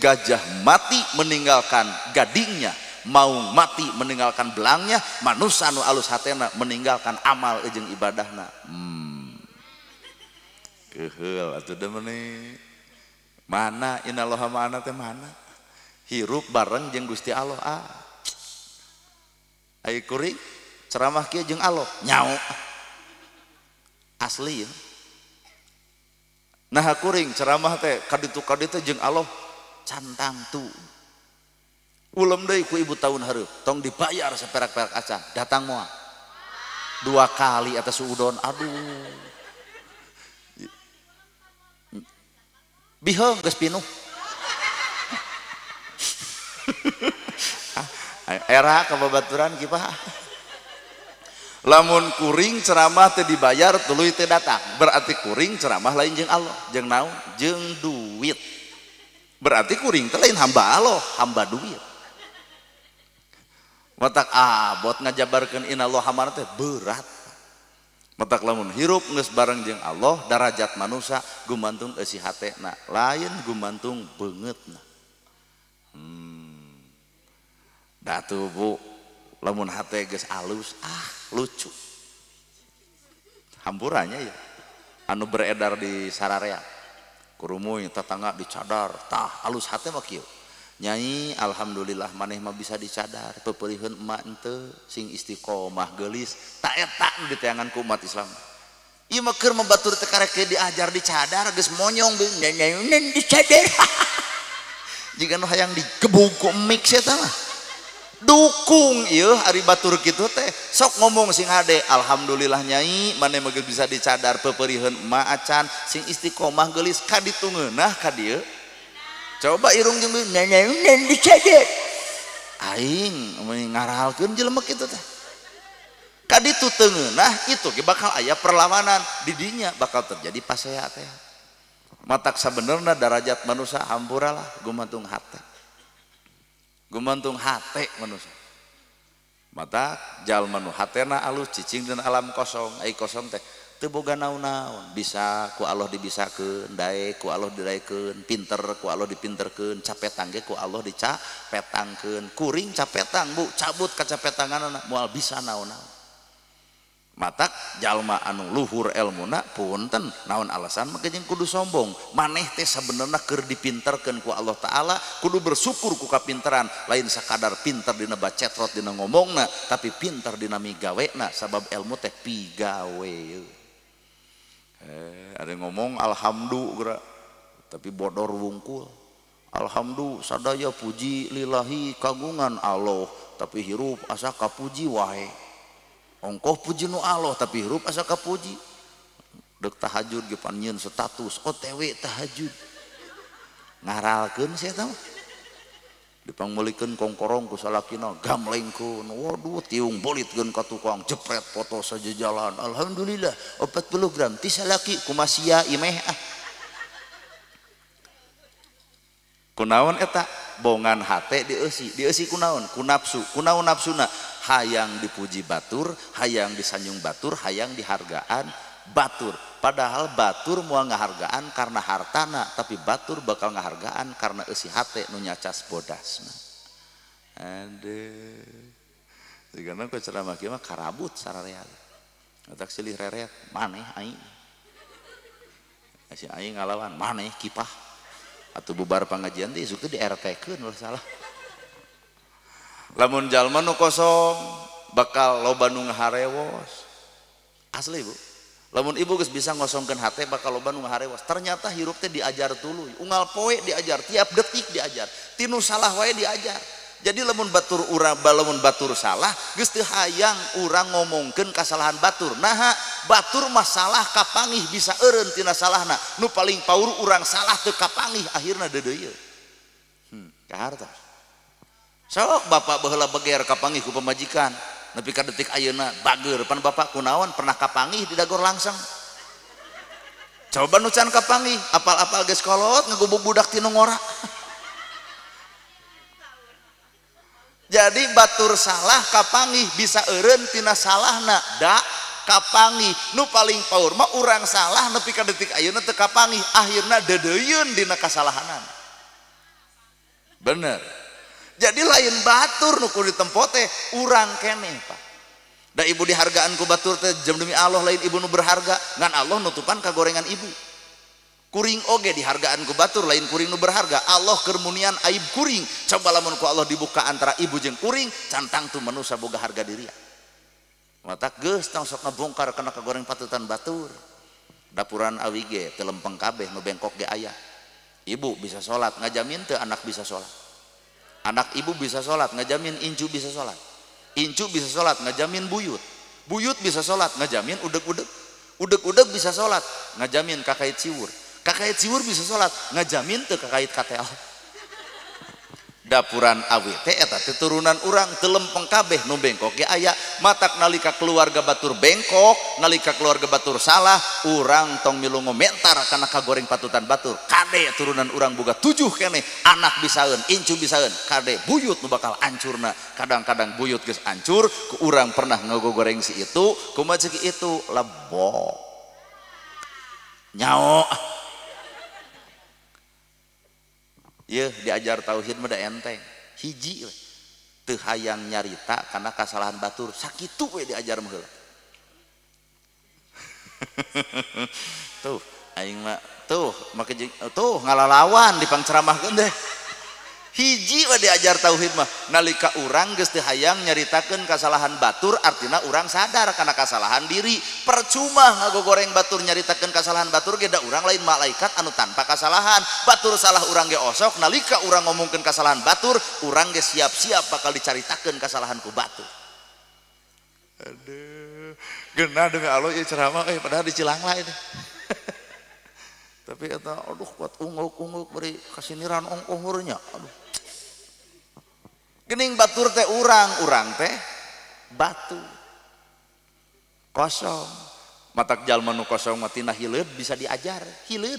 gajah mati meninggalkan gadingnya, maung mati meninggalkan belangnya, manusia nu alus hatena meninggalkan amal jeung ibadahna. Keuheul atuh da meuni. Mana innallaha ma'ana teh mana? Hirup bareng jeung Gusti Allah. Ah. Ai kuring ceramah kieu jeung Allah nyao. Asli ya. Nah kuring ceramah teh kaditu kaditu jeung Allah cantang tu. Ulem deui ku ibu tahun hareup, tong dibayar saperak-perak acan, datang moal. 2 kali atas suudon, aduh. Biheung geus pinuh. Era kababaturan kipah. Lamun kuring ceramah teu dibayar tuluy teu datang, berarti kuring ceramah lain jeung Allah, jeung naon? Jeung duit. Berarti kuring teh lain hamba Allah, hamba duit. Matak abot ngajabarkeun innallaha ma'ana teh berat. Matak lamun hirup geus bareng jeung Allah, darajat manusia gumantung eusi hatena, lain gumantung beungeutna. Datu bu, lamun hate geus alus, ah lucu. Hampurannya ya, anu beredar di sararea, kurumuy tetangga dicadar, tah alus hate mah kieu. Nyai alhamdulillah maneh mah bisa dicadar, peperiheun emak henteu sing istiqomah geulis, ta eta nu diteangan ku umat Islam. Ieu mah keur batur teh karek diajar di cadar geus monyong nenen di cadar. Jiga nu hayang digebug ku mix eta mah. Dukung ieu ari batur kitu teh sok ngomong sing hade alhamdulillah nyai maneh mah geus bisa dicadar peupeuriheun emak acan sing istiqomah geulis ka ditu ngeunah ka dieu. Coba irung jeung nenen di cadar. Aing ngaralkeun jelema kitu teh. Ka ditu teu ngeunah itu ge bakal aya perlawanan di dinya bakal terjadi pasea teh. Matak sabenerna darajat manusia hampura lah gumantung hate. Gumantung hate manusia. Matak jalma nu hatena alus cicing dina alam kosong, ai kosong teh teu boga naon-naon, bisa ku Allah dibisakeun, daek ku Allah didaekeun, pinter ku Allah dipinterkeun, capetang ge ku Allah dicapetangkeun. Kuring capetang bu, cabut kacapetanganna moal bisa naon-naon. Matak jalma anu luhur elmuna punten naon alasan maka jeung kudu sombong maneh teh sabenerna keur dipinterkeun ku Allah Ta'ala kudu bersyukur ku kapinteran lain sakadar pinter dina bacetrot dina ngomongna tapi pinter dina migawena sabab ilmu teh pigawe. Ada yang ngomong alhamdulillah tapi bodor wungkul alhamdulillah sadaya puji lillahi kagungan Allah tapi hirup asa kapuji wae. Ongkoh puji nu Allah tapi hirup asa kapuji. Dek tahajud ge pan nyieun status OTW tahajud. Ngaralkeun sia eta mah. Dipangmeulikeun kongkorong ku salakina gamlengkeun. Waduh tiung bolitkeun ka tukang jepret foto sajajalan. Alhamdulillah 40 gram ti salaki kumasia imeh ah. Kunaon eta bongan hate dieusi, dieusi kunaon? Ku nafsu. Kunaon nafsuna? Hayang dipuji batur, hayang disanjung batur, hayang dihargaan batur. Padahal batur moal ngahargaan karena hartana, tapi batur bakal ngahargaan karena eusi hate nu nyacas bodasna. Aduh. Sigana ku ceramah kieu mah karabut sararea. Otak silih reret maneh aing. Si aing ngalawan maneh kipah. Atau bubar pengajian teh isuk teh di RT-keun ulah salah. Lamun jalma nu kosong bakal loba nu ngaharewos. Asli Bu. Lamun ibu geus bisa ngosongkeun hate bakal loba nu ngaharewos. Ternyata hirup teh diajar tuluy, unggal poe diajar, tiap detik diajar, tinu salah wae diajar. Jadi lamun batur urang lamun batur salah geus teu hayang urang ngomongkeun kasalahan batur. Naha batur mah salah kapangih bisa eureun tina salahna. Nu paling paur urang salah teu kapangih akhirna deudeuyeun. Kahartos. Sok bapak baheula beger kapangih ku pamajikan. Nepi ka detik ayeuna bager pan bapak kunaon pernah kapangih di dagor langsung. Coba nu can kapangih apal-apal geus kolot ngagubug budak ti nu ngora. Jadi batur salah kapangih bisa eureun tina salahna da kapangih nu paling paur mah urang salah nepi ka detik ayeuna teu kapangih akhirna deudeuyeun dina kasalahanan. Bener. Jadi lain batur nu kudu ditempo teh urang keneh Pak. Da ibu dihargaan ku batur teh jam demi Allah lain ibu nu berharga ngan Allah nutupan kagorengan ibu. Kuring oge dihargaan ku batur lain kuring nu berharga Allah keur munian aib kuring. Coba lamun ku Allah dibuka antara ibu jeung kuring cantang tu manusia boga harga diri. Matak geus tong sok ngabongkar kana kagoreng patutan batur. Dapuran awi ge teu lempeng kabeh nu bengkok ge aya. Ibu bisa salat ngajamin teu anak bisa salat. Anak ibu bisa salat ngajamin incu bisa salat. Incu bisa salat ngajamin buyut. Buyut bisa salat ngajamin udeg-udeg. Udeg-udeg bisa salat ngajamin kakait ciwur. Kakait ciwur bisa sholat ngajamin teu kakait katel. Dapuran awi teh eta teh turunan urang teu lempeng kabeh nu bengkok ge aya. Matak nalika keluarga batur bengkok nalika keluarga batur salah urang tong milu ngomentar kana kagoreng patutan batur. Kade turunan urang boga 7 keneh anak bisaeun incu bisaeun kade buyut nu bakal ancurna. Kadang-kadang buyut geus ancur ku urang pernah ngagogoreng si itu kumaha ceuk itu lebok nyao. Yeuh diajar tauhid mah da enteng hiji we teu hayang nyarita kana kasalahan batur sakitu we diajar mah heula. Tuh aing mah tuh make tuh ngalalawan dipangceramahkeun deh. Hiji we diajar tauhid mah nalika urang geus teu hayang nyaritakeun kasalahan batur artina urang sadar kana kasalahan diri. Percuma ngagogoreng batur nyaritakeun kasalahan batur ge da urang lain malaikat anu tanpa kasalahan. Batur salah urang ge osok nalika urang ngomongkeun kasalahan batur urang ge siap-siap bakal dicaritakeun kasalahan ku batur. Aduh, geunah demi Allah ieu ceramah euy padahal di Cilangla itu. Tapi eta aduh kuat ungguk-ungguk beri kasiniran ongkohurnya. Aduh. Gening batur teh urang, urang teh batu. Kosong. Matak jalma nu kosong mah tina hileud bisa diajar, hileud.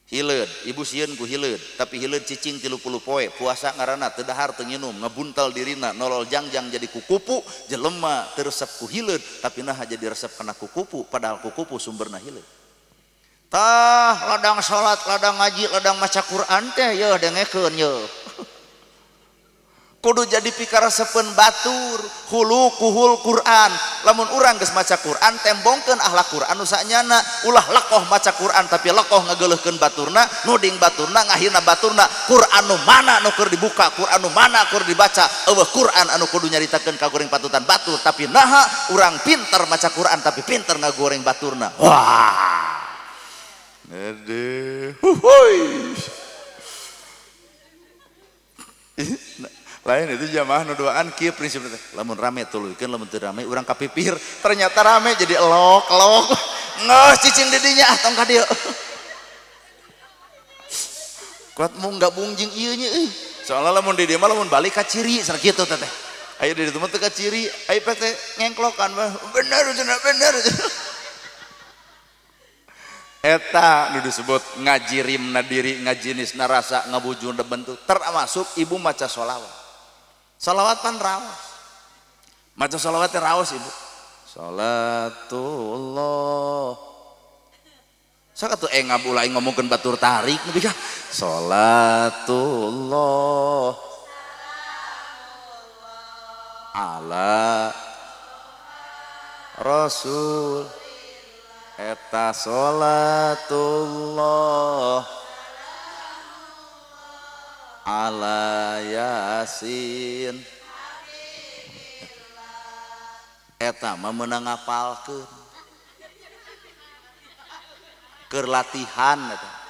Hileud, ibu sieun ku hileud, tapi hileud cicing 30 poe, puasa ngaranna teu dahar teu nginum, ngebuntal dirina, nolol jangjang jadi kukupu, jelema teu resep ku hileud, tapi naha jadi resep kana kukupu, padahal kukupu sumberna hileud. Tah ladang salat, ladang ngaji, ladang maca Quran teh yeuh dengekeun yeuh. Kudu jadi pikaresepeun batur, hulukuhul Quran. Lamun urang geus maca Quran, tembongkeun akhlak Quran nu sanyana, ulah lekoh maca Quran tapi lekoh ngageuleuhkeun baturna, nuding baturna, ngahina baturna. Quran nu mana nu keur dibuka, Quran nu mana keur dibaca, eueuh Quran anu kudu nyaritakeun kagoreng patutan batur, tapi naha urang pinter maca Quran tapi pinter ngagoreng baturna. Wah. Aduh, huhuy. Lain itu jamaah nu duaan kieu prinsipna teh. Lamun rame tuluykeun, lamun teu rame urang kapipir. Ternyata rame jadi elok-elok. Ngeus cicing di dinya ah tong ka dieu. Kuat mung gabung jeung ieu nya euy. Soalna lamun di dieu mah lamun balik ka ciri cenah kitu teh teh. Aya di ditu mah teu ka ciri, aya teh ngengklokan mah bener cenah bener. Eta nu disebut ngajirimna diri, ngajinisna rasa, ngabujurna bentuk, termasuk ibu maca sholawat. Sholawat pan raos. Maca sholawat teh raos ibu. Sholatullah. Sok atuh engab ulah ngomongkeun batur tarik nepi ka sholatullah ala rasul. Eta sholatullah ala yasin. Eta mah meunang ngapalkeun keur latihan eta.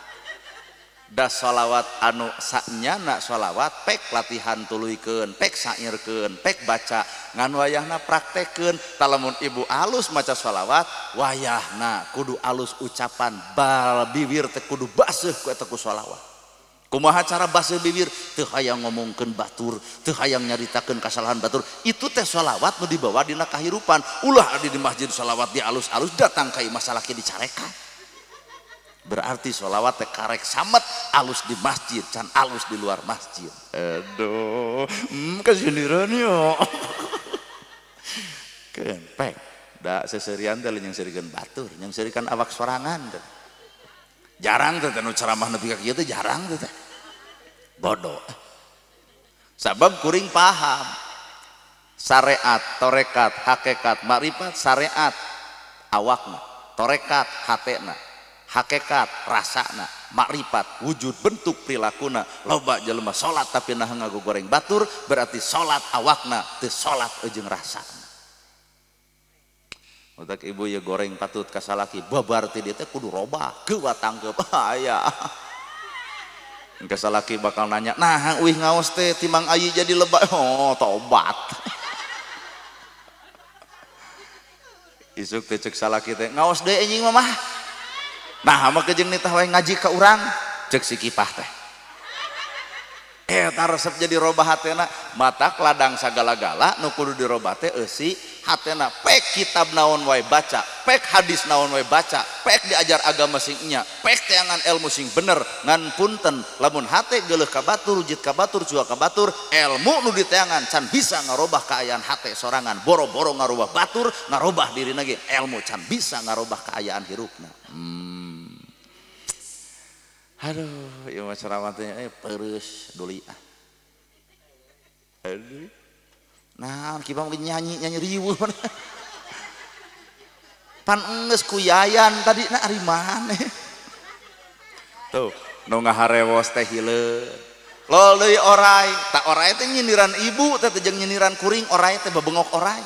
Da sholawat anu sanyana sholawat pek latihan tuluykeun, pek sairkeun, pek baca ngan wayahna praktekeun. Talamun ibu alus maca sholawat wayahna kudu alus ucapan, bal bibir teh kudu baseuh ku eta ku sholawat. Kumaha cara baseuh bibir? Teu hayang ngomongkeun batur, teu hayang nyaritakeun kasalahan batur. Itu teh sholawat nu dibawa dina kahirupan. Ulah adi di masjid sholawat di alus-alus datang ka imah salaki dicarekan. Berarti sholawat teh karek samet alus di masjid can alus di luar masjid. Aduh, kesindiran yo. Kempek da seserian teh yang serikeun batur, yang serikan awak sorangan teh. Jarang teh nu ceramah nepi ka kieu teh jarang teh. Bodoh. Sabab kuring paham. Syariat, torekat, hakikat, makrifat, syariat awakna, torekat hatena, hakikat rasana, makrifat wujud bentuk perilakuna. Loba jelema salat tapi nah ngagoreng batur, berarti salat awakna teu salat jeung rasana. Otak ibu ya goreng patut ka salaki babar ti dieu teh kudu robah geuwa tangkeup aya. Engke salaki bakal nanya, "Nah, uih ngaos teh timang ayi jadi lebay." Oh, tobat. Isuk teh cek salaki teh, "Ngaos deui anjing mah." Nah, mah kejeng nitah wae ngaji ka urang, cek si kipah teh. Eta resep jadi robah hatena, matak ladang sagala-gala nu kudu dirobah teh eusi hatena. Pek kitab naon wae baca, pek hadis naon wae baca, pek diajar agama sing nya, pek teangan ilmu sing bener. Ngan punten lamun hate geuleuh ka batur, rujit ka batur, jua ka batur, ilmu nu diteangan can bisa ngarobah kaayaan hate sorangan, boro-boro ngarobah batur, ngarobah dirina ge ilmu can bisa ngarobah kaayaan hirupna. Aduh, ieu mah ceramah teh peureuh duli ah. Aduh. Nah, kieu mah nyanyi-nyanyi riweuh. Pan enggeus ku Yayan tadi na ari maneh. Tuh, nu ngaharewos teh hileud, Lol deui orai, tak orai teh nyindiran ibu teh jeung nyindiran kuring, orai teh bebengok orai.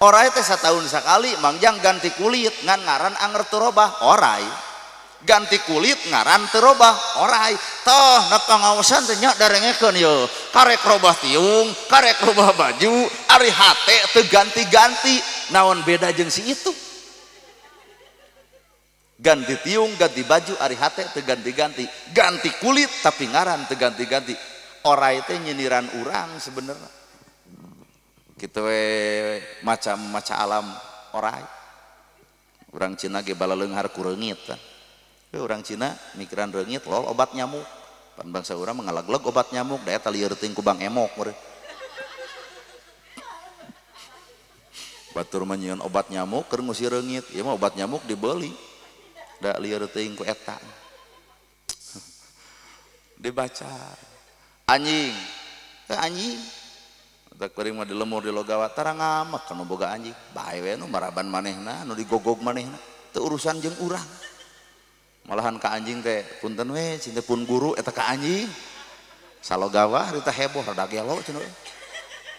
Orai teh satahun sakali mangjang ganti kulit ngan ngaran anger teu robah orai. Ganti kulit ngaran teu robah orai. Toh na pangaosan teh nya darengekeun ye. Karek robah tiung, karek robah baju, ari hate teu ganti-ganti. Naon beda jeung si itu? Ganti tiung, ganti baju, ari hate teu ganti-ganti. Ganti kulit tapi ngaran teu ganti-ganti. Orai teh nyindiran urang sebenarnya. Kitu we macam maca alam orai. Urang Cina ge balaleunghar ku reungit kan. Urang Cina mikiran reungit lol obat nyamuk. Pan bangsa urang mengalagleg obat nyamuk da eta lieur teuing ku Bang Emok meureun. Batur mah nyieun obat nyamuk keur ngusir reungit, ieu mah obat nyamuk dibeli. Da lieur teuing ku eta. Dibaca anjing, teh anjing. Tak kuring mah di lemur di logawa tara ngamek kana boga anjing. Bae we nu maraban manehna, nu digogog manehna, teu urusan jeung urang. Malahan ka anjing teh punten we cinta pun guru eta ka anjing. Salogawa harita heboh rada gelo cenah.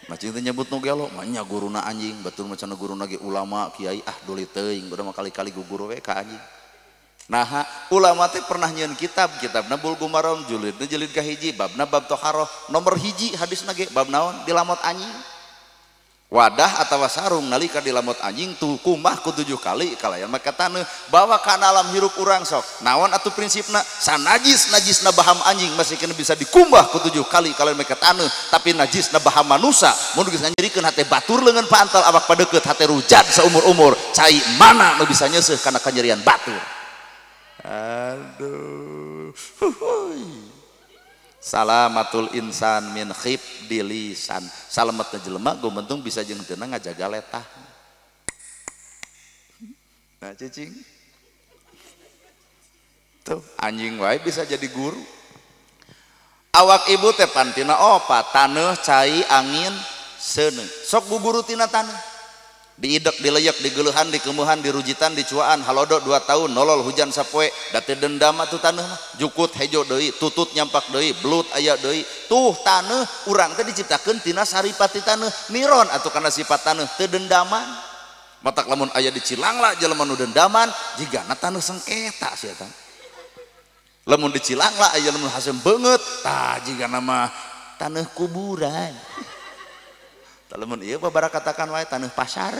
Macing teh nyebut nu gelo, mah nya guruna anjing, batur mah cenah guruna ge ulama, kiai ah duli teuing, urang mah kali-kali guguru we ka anjing. Nah, ulama teh pernah nyieun kitab, kitabna Bulugh Maram julidna jilid kahiji, babna bab toharoh, nomor hiji hadisna ge bab naon dilamot anjing. Wadah atawa sarung nalika dilamot anjing tuh kumah ku 7 kali kalayan make taneuh bawa kana alam hirup urang sok. Naon atuh prinsipna? Sanajis najisna baham anjing masih kena bisa dikumbah ku 7 kali kalayan make taneuh, tapi najisna baham manusa mun geus nyerikeun hate batur leungeun paantal awak padeukeut hate rujat saumur-umur, cai mana nu bisa nyeuseuh kana kanyerian batur. Aduh. Huhuy. Salamatul insan min khibdi lisan. Salametna jelema gumentung bisa jeung teu ngajaga letah. Nah cicing. Tuh anjing wae bisa jadi guru. Awak ibu teh pantina opat, taneuh, cai, angin, seuneu. Sok guguru tina taneuh. Diidek, dileyek, digeuleuhan, dikemuhan, dirujitan, dicuaan, halodo 2 tahun, nolol hujan sapoe, da teu dendam atuh taneuh mah. Jukut hejo deui, tutut nyampak deui, belut aya deui. Tuh taneuh urang teh diciptakeun tina saripati taneuh, niron atuh kana sifat taneuh teu dendaman. Matak lamun aya di Cilangla jelema nu dendaman, jigana taneuh sengketa sia eta. Lamun di Cilangla aya lamun hasem beungeut, tah jigana mah taneuh kuburan. Lamun ieu babarakatakan wae taneuh pasar.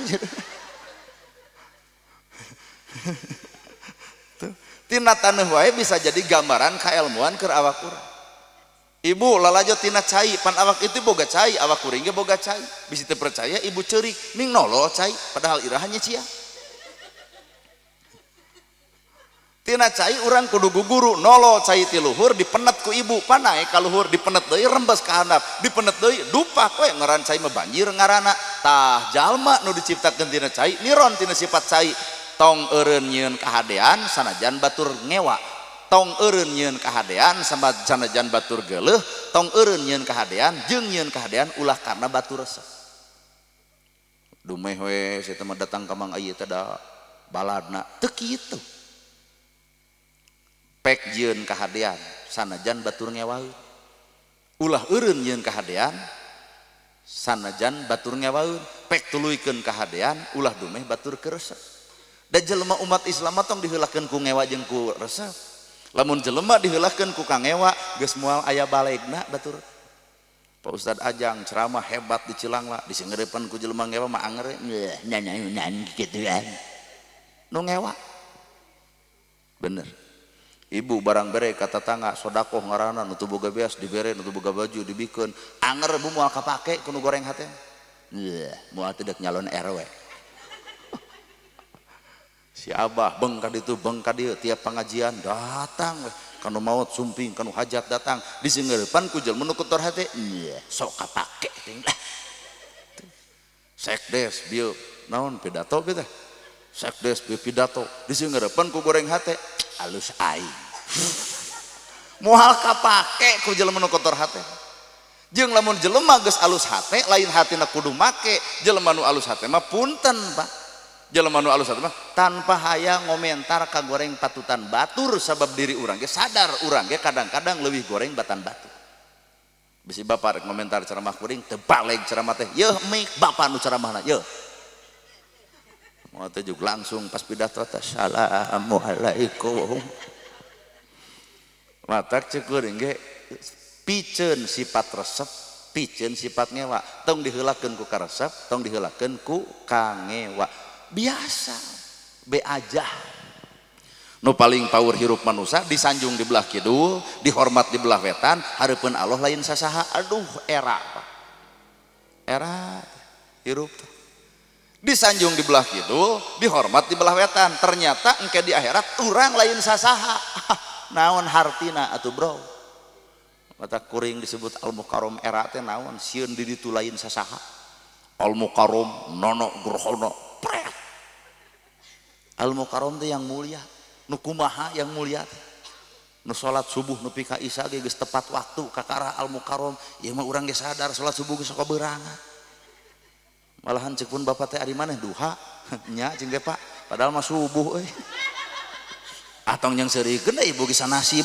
Tuh, tina taneuh wae bisa jadi gambaran kaelmuan keur awak urang. Ibu lalajo tina cai, pan awak itu boga cai, awak kuring ge boga cai. Bisi teu percaya ibu ceurik, ning nolol cai, padahal iraha nya cia. Tina cai urang kudu guguru, nolol cai ti luhur dipenet ku ibu, panae ka luhur dipenet deui rembes ka handap, dipenet deui dupak we ngaran cai mah banjir ngaranna. Tah jalma nu diciptakeun tina cai, niron tina sifat cai, tong eureun nyieun kahadean sanajan batur ngewa, tong eureun nyieun kahadean sanajan batur geuleuh, tong eureun nyieun kahadean jeung nyieun kahadean ulah karena batur resep. Dumeh we sia teh mah datang ka Mang Ayi teh da baladna teu kitu. Pek jieun kahadean sanajan batur ngewaeun, ulah eureun jieun kahadean sanajan batur ngewaeun, pek tuluykeun kahadean ulah dumeh batur keresep. Da jelema umat Islam mah tong diheulakeun ku ngewa jeung ku resep. Lamun jelema diheulakeun ku kangewa geus moal aya balegna batur. Pak Ustad Ajang ceramah hebat di Cilangla, disingeurepan ku jelema ngewa mah anger nyanyanyan kitu kan. Nu ngewa. Bener. Ibu barang bere ka tetangga sodakoh ngaranna nu teu boga beas dibere, nu teu boga baju dibikeun, anger bu moal kapake ku nu goreng hate. Moal teu deuk nyalon RW. Si abah beng ka ditu beng ka dieu tiap pengajian datang we kanu maot sumping kanu hajat datang disingeurepan ku jelema nu kotor hate, sok kapake ting lah. Sekdes bieu naon pidato bieu teh? Sekdes bieu pidato disingeurepan ku goreng hate, alus aing. Moal kapake ku jelema nu kotor hate. Jeung lamun jelema geus alus hate lain hatina kudu make, jelema nu alus hate mah punten Pak. Jelema nu alus hate mah tanpa hayang ngomentar ka goreng patutan batur sabab diri urang ge sadar urang ge kadang-kadang leuwih goreng batan batur. Bisi bapak rek komentar ceramah kuring teu baleg ceramah teh. Yeuh mik bapak nu ceramahna yeuh. Moal teh juk langsung pas pidato teh assalamualaikum. Matak ceuk kuring ge piceun sifat resep, piceun sifat ngewa. Tong diheulakeun ku karesep, tong diheulakeun ku kangewa. Biasa be aja. Nu paling power hirup manusia disanjung di belah kidul, dihormat di belah wetan, hareupeun Allah lain sasaha. Aduh era Pak. Era hirup disanjung di belah kidul, dihormat di belah wetan. Ternyata engke di akhirat urang lain sasaha. Naon hartina atuh bro? Mata kuring disebut al-mukarram era teh naon? Sieun di ditu lain sasaha. Al-mukarram nono grohono pret. Al-mukarram teh yang mulia. Nu kumaha yang mulia teh? Nu salat subuh nepi ka isya ge geus tepat waktu kakara al-mukarram. Ieu mah urang ge sadar salat subuh geus sok beurangan. Malahan ceuk pun bapak teh ari maneh duha nya jeung ge Pak, padahal mah subuh euy. Atong yang seurikeun da ibu ge sanasib.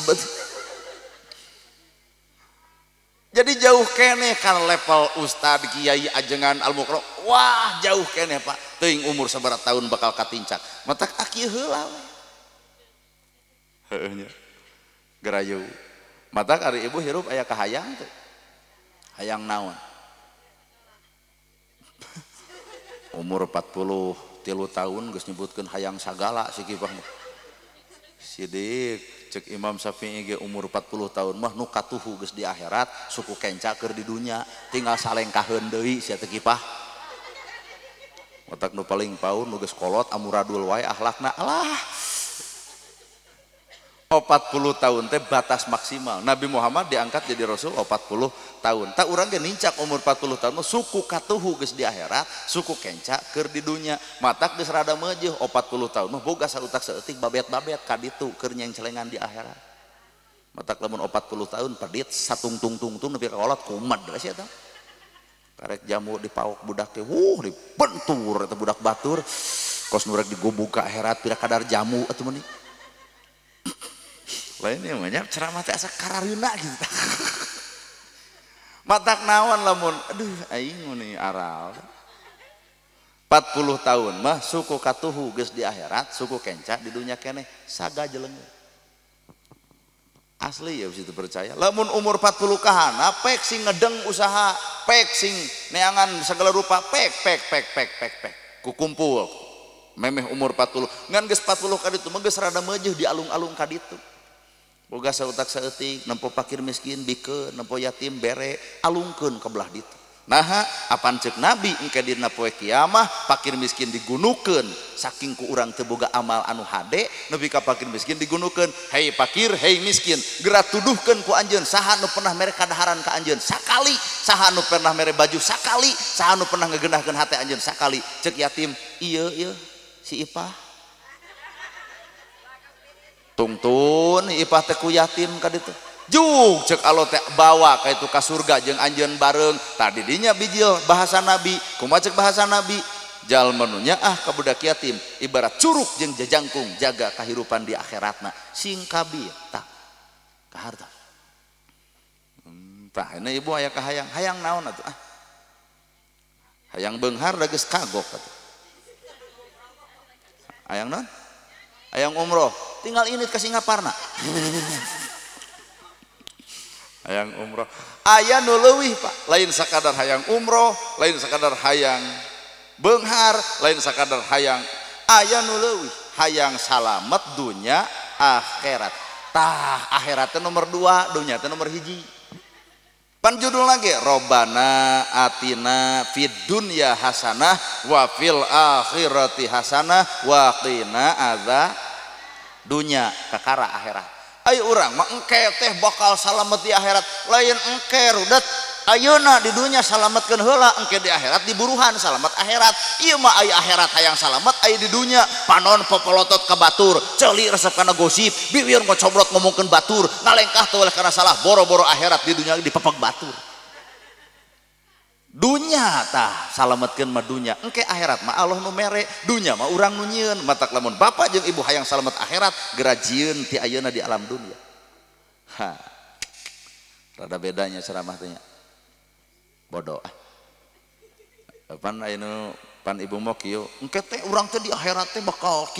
Jadi jauh keneh kan level ustad kiai ajengan al-mukarram. Wah, jauh keneh Pak. Teuing umur sabaraha tahun bakal katincak. Matak aki heula we. Heueuh nya. Gerayu. Matak ari ibu hirup aya kahayang teh. Hayang naon? Umur 43 tahun geus nyebutkeun hayang sagala si kipah mah. Sidik cek Imam Syafi'i ge umur 40 tahun mah nu katuhu geus di akhirat, suku kenca keur di dunya, tinggal salengkaheun deui sia teh kipah. Otak nu paling paur nu geus kolot amuradul wae akhlakna. Alah. 40 tahun teh batas maksimal. Nabi Muhammad diangkat jadi rasul 40 tahun. Tak urang ge nincak umur 40 tahun mah suku katuhu geus di akhirat, suku kenca keur di dunya. Matak geus rada meujeuh 40 tahun mah boga sautak saeutik babet-babet ka ditu keur nyengcelengan di akhirat. Matak lamun 40 tahun pedit satungtung-tungtung nepi ka kolot kumed sia tah. Karek jamu dipaok budak teh, wuh dibentur eta budak batur. Kos nu rek digobog ka akhirat pira kadar jamu atuh meuni. Lainnya banyak ceramah teh asa karareuna gitu. Matak naon lamun aduh aing meuni aral. 40 tahun mah suku katuhu geus di akhirat, suku kenca di dunya keneh sagajeleung. Asli ya situ percaya. Lamun umur 40 kahana pek sing ngedeng usaha, pek sing neangan segala rupa, pek pek pek pek pek pek. Kukumpul. Memeh umur 40, ngan geus 40 kaditu mah geus rada meujeuh di alung-alung kaditu. Boga sautak saeutik, nempo pakir miskin bikeun, nempo yatim bere, alungkeun ke belah ditu. Naha apan ceuk Nabi engke dina poe kiamah pakir miskin digunukeun saking ku urang teu boga amal anu hade nepi ka pakir miskin digunukeun. Hei pakir, hei miskin, geura tuduhkeun ku anjeun saha nu pernah mere kadaharan ka anjeun sakali, saha nu pernah mere baju sakali, saha nu pernah ngegenahkeun hate anjeun sakali. Ceuk yatim, ieu ieu si Ipah. Tungtun Ipah teh ku yatim ka ditu. Juk cek alo teh bawa ka itu ka surga jeung anjeun bareng. Tadi dinya bijil bahasa Nabi. Kumaha cek bahasa Nabi? Jalma nu nyaah ka budak yatim ibarat curug jeung jajangkung jaga kahirupan di akhiratna. Sing kabi tah kaharta. Tah ini ibu aya kahayang, hayang naon atuh ah? Hayang beunghar da geus kagok atuh. Hayang naon? Hayang umroh, tinggal ini ke Singaparna. Hayang umroh, aya nu leuwih Pak, lain sakadar hayang umroh, lain sakadar hayang beunghar, lain sakadar hayang, aya nu leuwih, hayang salamet dunya akhirat. Tah akhirat teh nomor 2, dunya teh nomor 1. Pan judul lagi Robbana atina fid dunya hasanah wa fil akhirati hasanah wa qina adza dunya kakara akhirat. Ayo urang mah engke teh bakal salamet di akhirat, lain engke rudet ayeuna di dunya salametkeun heula engke di akhirat diburuhan salamet akhirat. Ieu mah aya akhirat hayang salamet aya di dunya panon popolotot ka batur, ceuli resep kana gosip, biwir ngocobrot ngomongkeun batur, ngalengkah teu oleh kana salah, boro-boro akhirat di dunya dipepeg batur. Dunya tah salametkeun mah dunya, engke akhirat mah Allah nu mere, dunya mah urang nu nyieun. Matak lamun bapak jeung ibu hayang salamet akhirat geura jieun ti ayeuna di alam dunya. Ha. Rada bedanya ceramah teh nya. Bodoh. Pan anu pan ibu mah kieu, engke teh urang teh di akhirat teh bakal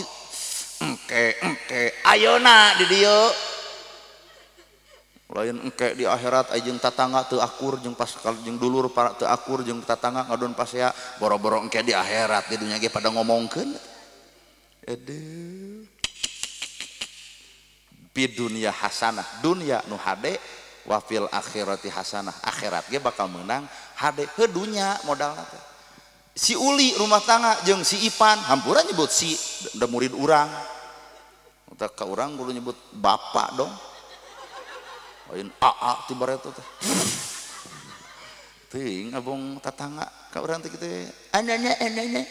engke engke ayeuna di dieu. Lain engke di akhirat aya jeung tatangga teu akur jeung pascal jeung dulur para teu akur jeung tatangga ngadon pasea boro-boro engke di akhirat di dunya ge pada ngomongkeun. Aduh. Di dunia hasanah, dunia nu hade wa fil akhirati hasanah, akhirat ge bakal menang hade ke dunya modalna teh. Si Uli rumah tangga jeung si Ipan hampura nyebut si da murid urang. Tah ka urang kudu nyebut bapak dong. Lain aa ti bareto teh. Teuing abong tatangga ka urang teh kitu anana anana.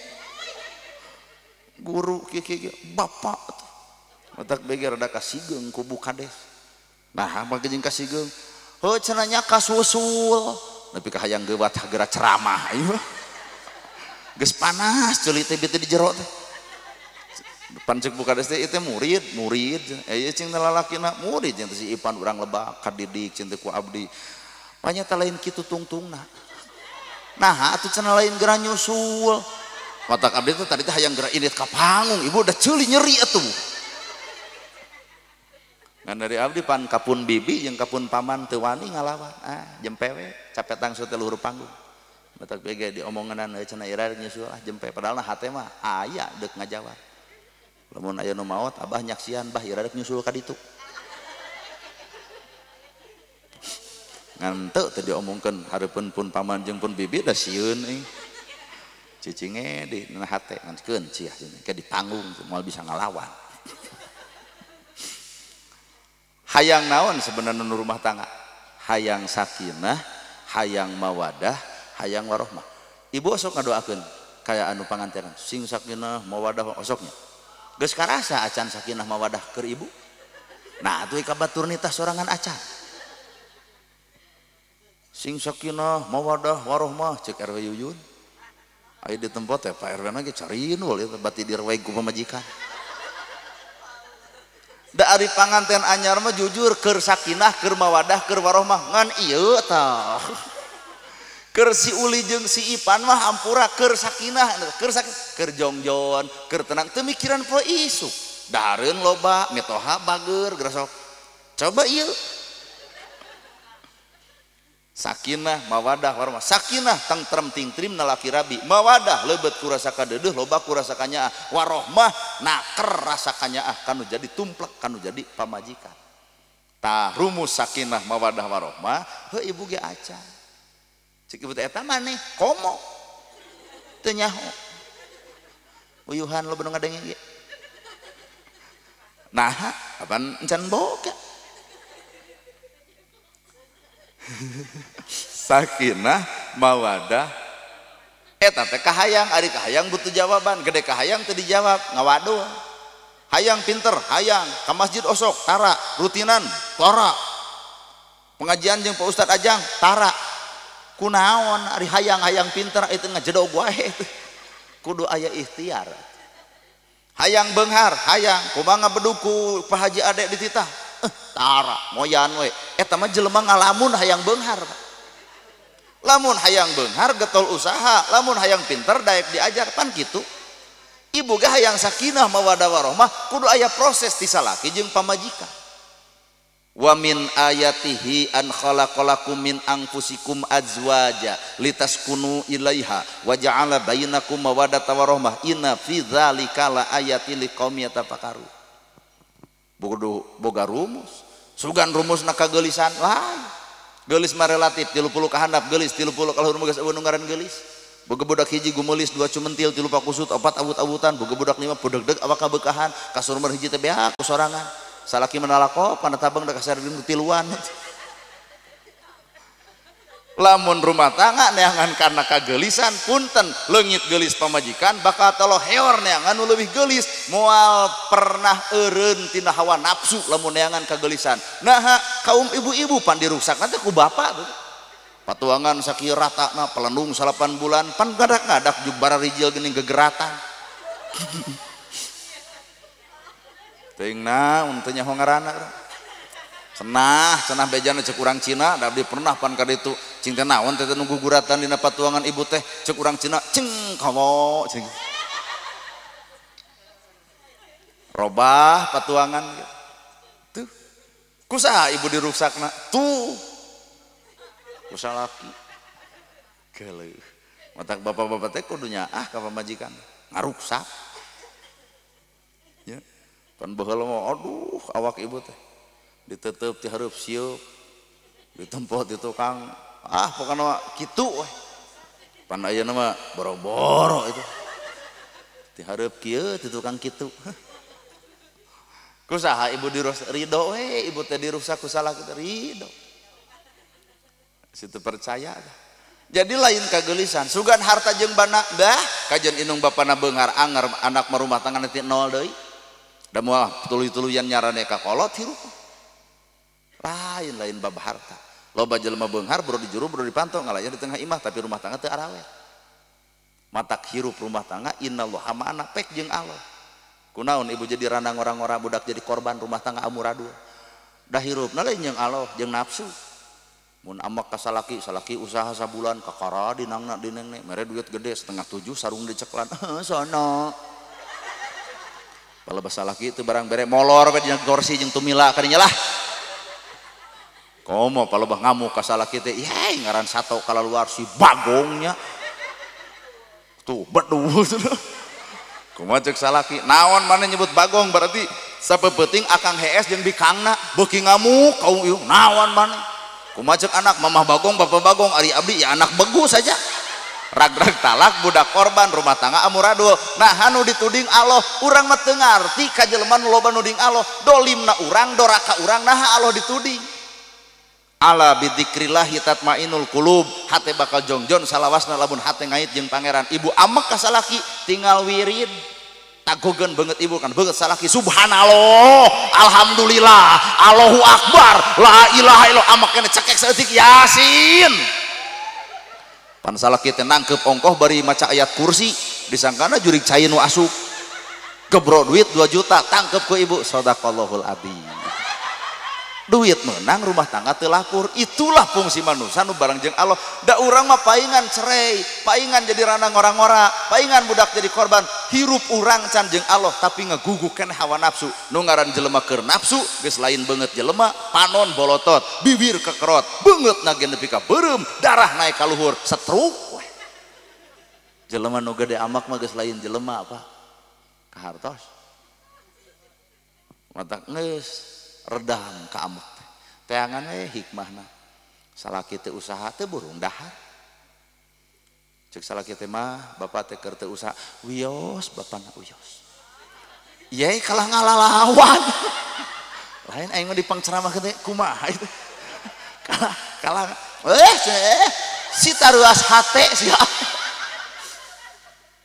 Guru kieu kieu bapak teh. Matak bege rada kasigeung ku Bu Kades. Nah, mah jeung kasigeung. Heuh cenah nya kasusul. Nepi ka hayang geuwat geura ceramah ieu. Geus panas ceuli teh beuteung di jero teh. Depan cek Bu Kades teh ieu teh murid, murid. Ieu cing lalakina murid jeung teh si Ipan urang lebak kadidik cing teh ku abdi. Panyata lain kitu tungtungna. Nah, atuh cenah lain geura nyusul. Matak abdi teh tadi teh hayang geura indit ka panggung, ibu udah ceuli nyeri atuh. Ngan dari abdi pan kapun bibi jeung kapun paman teu wani ngalawan. Ah, jempe we capek tangsu teh luhur panggung. Matak bege diomongenan euy cenah ira nyusul ah jempe padahal hate mah aya deuk ngajawab. Lamun aya nu maot abah nyaksian bah ira deuk nyusul ka ditu. Ngan teu teh diomongkeun hareupeun pun paman jeung pun bibi da sieun euy. Cicinge di hate ngan keun ciah ke di panggung moal bisa ngalawan. Hayang naon sebenarnya nu rumah tangga? Hayang sakinah, hayang mawadah, hayang warohmah. Ibu osok ngadoakeun kaya anu pangantenan sing sakinah mawadah osoknya. Geus karasa acan sakinah mawadah keur ibu. Nah atuh ka batur nitah sorangan acan. Sing sakinah mawadah warohmah cek RW Yuyun. Aya di tempat teh Pak RW na ge cariin we bati direweg ku pamajikan. Da ari panganten anyar mah jujur keur sakinah keur mawadah keur warohmah ngan ieu tah. Keur si Uli jeung si Ipan mah hampura keur sakinah keur sakinah keur jongjon keur tenang teu mikiran poe isuk. Dahareun loba mitoha bager gerasok. Coba ieu. Sakinah mawadah warohmah sakinah tengtrem tingtrim nalaki rabi mawadah leubet ku rasa kadeudeuh loba ku rasa kanyaah warohmah naker rasa kanyaah kanu jadi tumplek kanu jadi pamajikan. Tah rumus sakinah mawadah warohmah heuh ibu ge acan. Cik ibu teh eta maneh komo teu nyaho. Uyuhan loba nu ngadenge ge. Nah, apaan encan boga. Sakinah mawadah eta teh kahayang ari kahayang butuh jawaban gede kahayang teu dijawab ngawadul. Hayang pinter hayang ka masjid osok tara rutinan tara pengajian jeung Pak Ustad Ajang tara kunaon ari hayang hayang pinter itu ngajedog wae kudu aya ikhtiar. Hayang beunghar hayang kumaha ngabeduku Pak Haji Ade dititah tara moyan we eta mah jelema ngalamun hayang beunghar. Lamun hayang beunghar getol usaha, lamun hayang pinter daek diajar pan kitu. Ibu ge hayang sakinah mawadah warohmah kudu aya proses ti salaki jeung pamajikan. Wa min ayatihi an khalaqalakum min anfusikum azwaja litaskunu ilaiha wa ja'ala bainakum mawaddatan warahmah inna fi dzalika laayatin liqaumin yatafakkarun. Bodo boga rumus sugan rumusna kageulisan lain. Geulis mah relatif 30 ka handap geulis 30 ka luhur mah geus eueuh nu ngaran geulis. Boga budak hiji gumeulis 2 cumentil 3 pakusut 4 awut-awutan boga budak 5 budegdeg awak kabeukahan kasur mah hiji teh beak ku sorangan. Salaki menalako pana tabang da kasareureun tiluan. Lamun rumah tangga neangan karena kageulisan punten leungit geulis pamajikan bakal taloheor neangan nu leuwih geulis moal pernah eureun tina hawa nafsu lamun neangan kageulisan. Naha kaum ibu-ibu pan diruksakna teh ku bapak patuangan sakieu ratana pelendung 8 bulan pan ngadak-ngadak jug bararijil geuning gegeratan. Teuing naon teu nyaho ngaranna. Cenah, cenah bejana cek urang Cina, da abdi pernah pan ka ditu. Cing teh naon teh nu guguratan dina patuangan ibu teh cek urang Cina ceng kawo ceng. Robah patuangan gitu. Tuh. Kusaha ibu diruksakna? Tuh. Ku salaki. Geuleuh. Matak bapak-bapak teh kudu nyaah ka pamajikan, ngaruksak. Ya. Pan baheula mah aduh awak ibu teh ditetep ti hareup sieup. Ditempo di tukang, ah pokokna mah kitu we. Pan ayeuna mah boro-boro itu. Ti hareup kieu ti tukang kitu. Kusaha ibu dirus ridho we, ibu teh dirusak ku salaki teh ridho. Situ percaya dah. Jadi lain kagelisan, sugan harta jeung bana dah kajian inung bapana beunghar anger anak merumah tangga nanti nol deui. Da moal tuluy-tuluyan nyarane ka kolot hirup. Lain lain bab harta. Loba jelema beunghar boro di juru boro di pantau ngalayah di tengah imah tapi rumah tangga teu arawet. Matak hirup rumah tangga innallaha ma'ana pek jeung Allah. Kunaon ibu jadi randang orang-orang budak jadi korban rumah tangga amuradul. Dah hirupna lain jeung Allah jeung nafsu. Mun amak ka salaki, salaki usaha sabulan kakara dinangna dinengne mere duit gede 6:30 sarung diceklan. Sono. Palebah salaki teu barang bere molor we dina kursi jeung tumila kadinya lah. Komo palebah ngamuk ka salaki teh, yey ngaran sato kalaluar si bagongnya. Tuh beduh. Kumaha cek salaki, naon maneh nyebut bagong berarti sapeupeting akang hees jeung bikangna beuki ngamuk kaum ieu naon maneh. Kumaha cek anak mamah bagong bapak bagong ari abdi ya anak begu saja. Rag-rag talak budak korban rumah tangga amuradul. Nah anu dituding Allah urang mah teu ngarti ka jelema nu loba nuding Allah, dolimna urang doraka urang naha Allah dituding. Ala bidzikrillahi tatmainul qulub, hate bakal jongjon salawasna lamun hate ngait jeung pangeran. Ibu amek ka salaki tinggal wirid tagogeun beungeut ibu kan beungeut salaki subhanallah alhamdulillah Allahu akbar la ilaha illallah amek keneh cekek saeutik yasin. Pan salaki teh nangkep ongkoh bari maca ayat kursi disangkana jurig cai nu asup gebro duit 2 juta tangkep ku ibu sadaqallahul adzim. Duit menang rumah tangga teu lapur. Itulah fungsi manusia nu bareng jeung Allah. Da urang mah paingan cerai, paingan jadi randang orang-ora, paingan budak jadi korban. Hirup urang can jeung Allah tapi ngaguguk keneh hawa nafsu. Nu ngaran jelema keur nafsu geus lain beungeut jelema, panon bolotot, bibir kekerot, beungeut na ge nepi ka beureum, darah naik ka luhur, setruk we. Jelema nu gede amak mah geus lain jelema apa? Kahartos. Matak geus redam ka amek teh. Teangan we hikmahna. Salaki teh usaha teh burung dahar. Cek salaki teh mah bapak teh keur teu usaha, wios bapana wios. Ye kalah ngalalawan. Lain aing mah dipangceramah teh kumaha itu. Kalah kalah si taruas hate sia.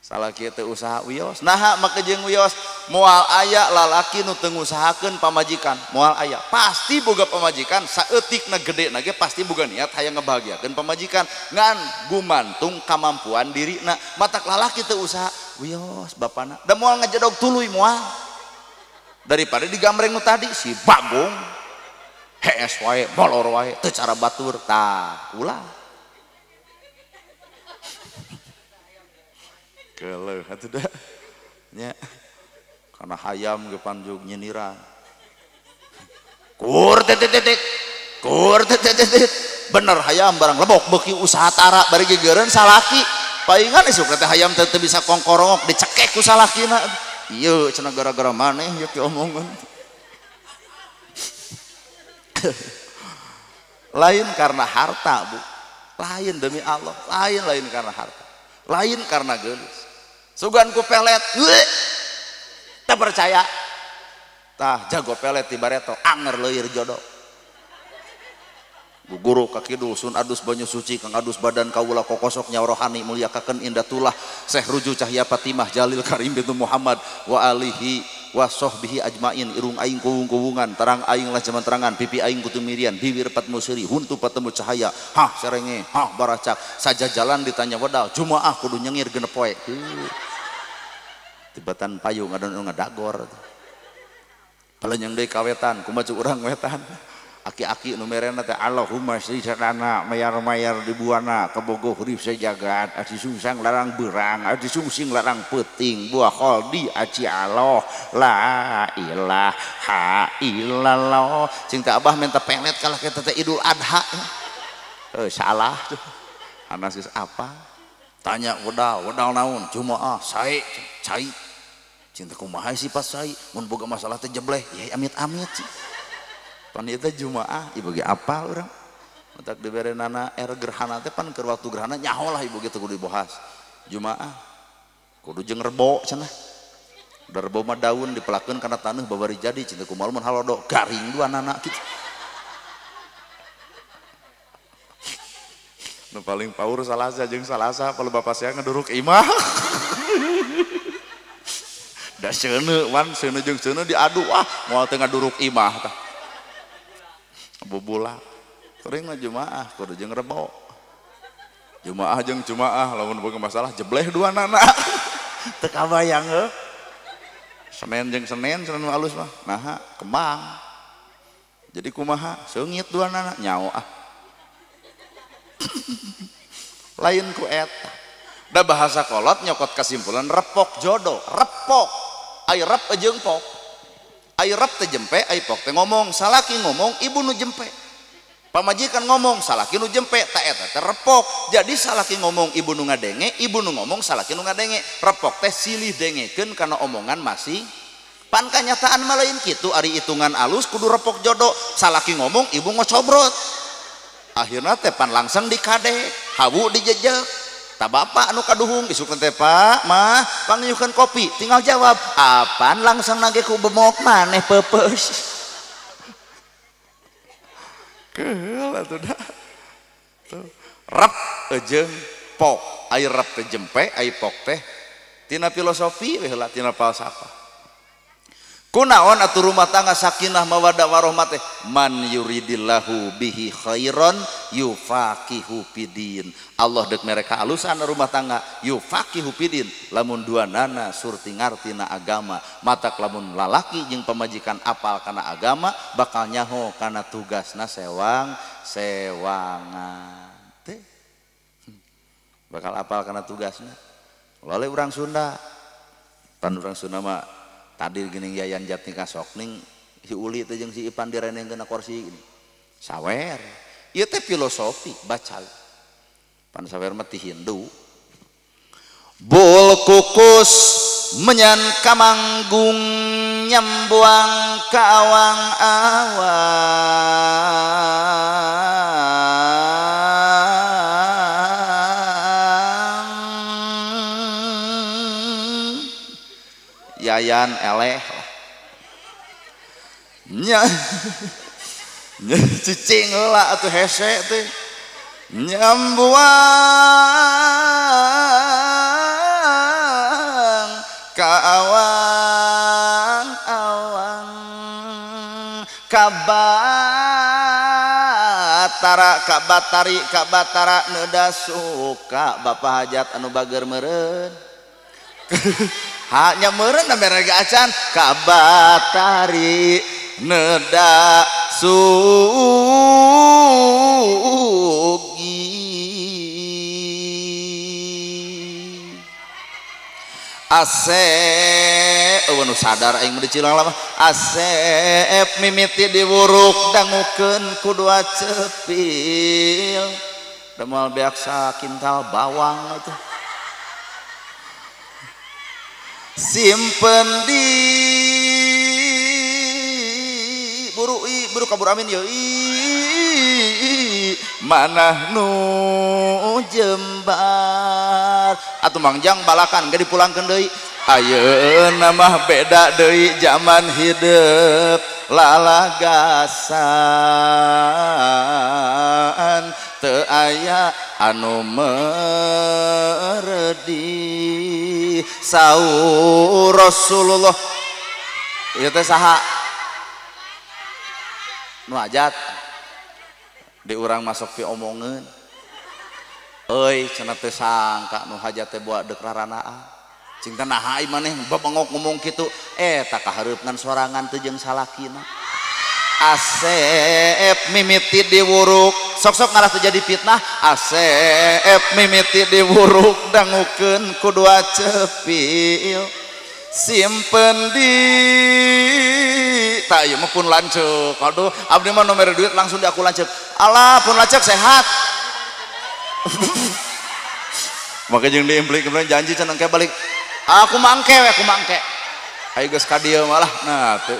Salaki teh usaha wios. Naha make jeung wios moal aya lalaki nu teu ngusahakeun pamajikan, moal aya. Pasti boga pamajikan saeutikna gedena ge pasti boga niat hayang ngebahagiakeun pamajikan ngan gumantung kamampuan dirina. Matak lalaki teu usaha wios bapana. Da moal ngajedog tuluy moal. Daripada digambreng nu tadi si bagong hees wae, molor wae, teu cara batur tah ulah. Keleuh atuh da nya. Karena hayam ge panjug nyindiran. Kur titik titik. Kur titik titik. Bener hayam barang lebok beuki usaha tara bari gegeureun salaki. Paingan isuk teh hayam teh teu bisa kongkorongok dicekek ku salakina. Ieu cenah gara-gara maneh ieu diomongan. Lain karena harta, Bu. Lain demi Allah, lain karena harta. Lain karena geulis. Sugan ku pelet. Tak percaya. Tah jago pelet di bareto anger leuir jodoh. Guru kakidul sun adus banyu suci kang adus badan kawula kokosok nyawa rohani mulyakakeun indatullah Syekh Ruju Cahya Fatimah Jalil Karim bintu Muhammad wa alihi wa sahbihi ajmain. Irung aing kuwung-kuwungan terang aing lah jaman terangan pipi aing kutumirian bibir patmu seuri huntu patemu cahaya hah serenge hah baracak saja jalan ditanya wedal jumaah kudu nyengir genep poe tibatan payung ngadon ngadagor palenyeng deui kawetan kumaha urang wetan Aki-aki nu merena teh Allahumma sri sadana mayar-mayar di buana kabogoh hurip sajagat aci sungsang larang beurang aci sungsing larang peuting buah kholdi aci Allah la ilaha illallah cing teh abah minta pelet kalah kita teh Idul Adha salah tuh anas geus apa tanya wedal wedal naon jumaah sae cai cing teh kumaha sifat sae mun boga masalah teh jebleh ya amit-amit pan ieu teh jumaah ibu ge apal urang matak dibere nana er gerhana teh pan keur waktu gerhana nyaho lah ibu ge teu kudu dibahas jumaah kudu jeung rebo cenah da rebo mah daun dipelakeun kana taneuh babari jadi cinta kumaha mun halodo garing dua nana kitu nu paling paur Salasa jeung Salasa kalau bapak saya ngeduruk imah da seuneu wan seuneu jeung seuneu diadu ah moal teu ngaduruk imah tah bubula sering mah jumaah kudu jeung rebo jumaah jeung jumaah lamun boga masalah jebleh dua nana teu kabayang heuh Senin jeung Senin Senin alus mah naha kembang jadi kumaha seungit dua nana nyaho ah lain ku eta da bahasa kolot nyokot kesimpulan repok jodoh repok ai rep jeung pok ai rep teh jempe ai pok teh ngomong salaki ngomong ibu nu jempe pamajikan ngomong salaki nu jempe ta eta teh repok jadi salaki ngomong ibu nu ngadenge ibu nu ngomong salaki nu ngadenge repok teh silih dengekeun kana omongan masing pan kanyataan mah lain kitu ari hitungan alus kudu repok jodoh salaki ngomong ibu ngocobrot akhirna teh pan langsung dikade hawu dijejek ta bapak anu kaduhung isuk teh pak mah pangyuhkeun kopi tinggal jawab apaan langsung nage ku bemok maneh peupeus keul atuh dah tuh rep jeung pok ai rep teh jempe ai pok teh tina filosofi we heula tina falsafah kunaon atuh rumah tangga sakinah mawaddah warahmah teh man yuridillahu bihi khairan yufaqihu fidin Allah deuk mereka alusan rumah tangga yufaqihu fidin lamun duanana surti ngartina agama matak lamun lalaki jeung pamajikan apal kana agama bakal nyaho kana tugasna sewang sewangan teh bakal apal kana tugasna loleh urang Sunda pan urang Sunda mah tadi gini Yayan Jatnika Sokning si Uli teh jeung si Ipan direnengkeun na kursi gini sawer ieu teh filosofi baca pan sawer mah ti Hindu bul kukus menyan kamanggung nyambuang ka awang-awang Yayan eleh nya cicing heula atuh hese teh nyambuang ka awang-awang kabatara kabatari kabatara neuda suka bapak hajat anu bager meureun hanya meureun da mere acan kabatari neda sugi asep eueuh nu sadar aing mah dicilang lama asep mimiti diwuruk dangukeun ku dua cepil da moal beak sakintal bawang atuh simpen di buru i buru kabur amin yo i manah nu jembar atuh mangjang balakan ge dipulangkeun deui ayeuna mah beda deui zaman hidup lalagasan teu aya anu meredi saur Rasulullah ieu teh saha nu hajat di urang masuk pi omongeun euy cenah teh sangka nu hajat teh buat deuk raranaan cing teh naha ai maneh babengok ngomong kitu eta kahareup ngan sorangan teu jeung salakina Asep mimiti diwuruk sok-sok ngarah terjadi fitnah Asep mimiti diwuruk dangukeun ku dua cepil simpen di tak ieu mah pun lanceuk aduh abdi mah nu mere duit langsung di aku lanceuk alah pun lanceuk sehat maka jeung diimplik kemudian janji cenah engke balik aku mangke we aku mangke ayo geus ka dieu malah nah tuh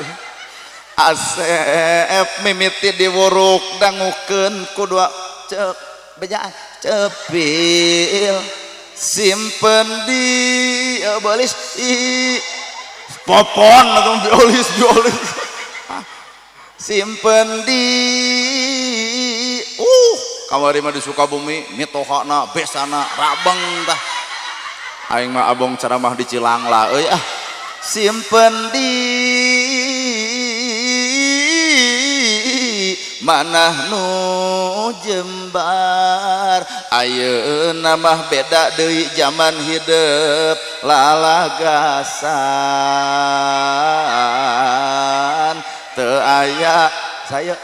Asep mimiti diwuruk dangukeun ku dua cek bejaan cepil simpen di belis i popon atau biolis biolis simpen di kamari mah di Sukabumi mitohana besana rabeng tah aing mah abong ceramah di Cilangla euy ah simpen di manah nu jembar ayeuna mah beda deui zaman hidup lalagasan teu aya saya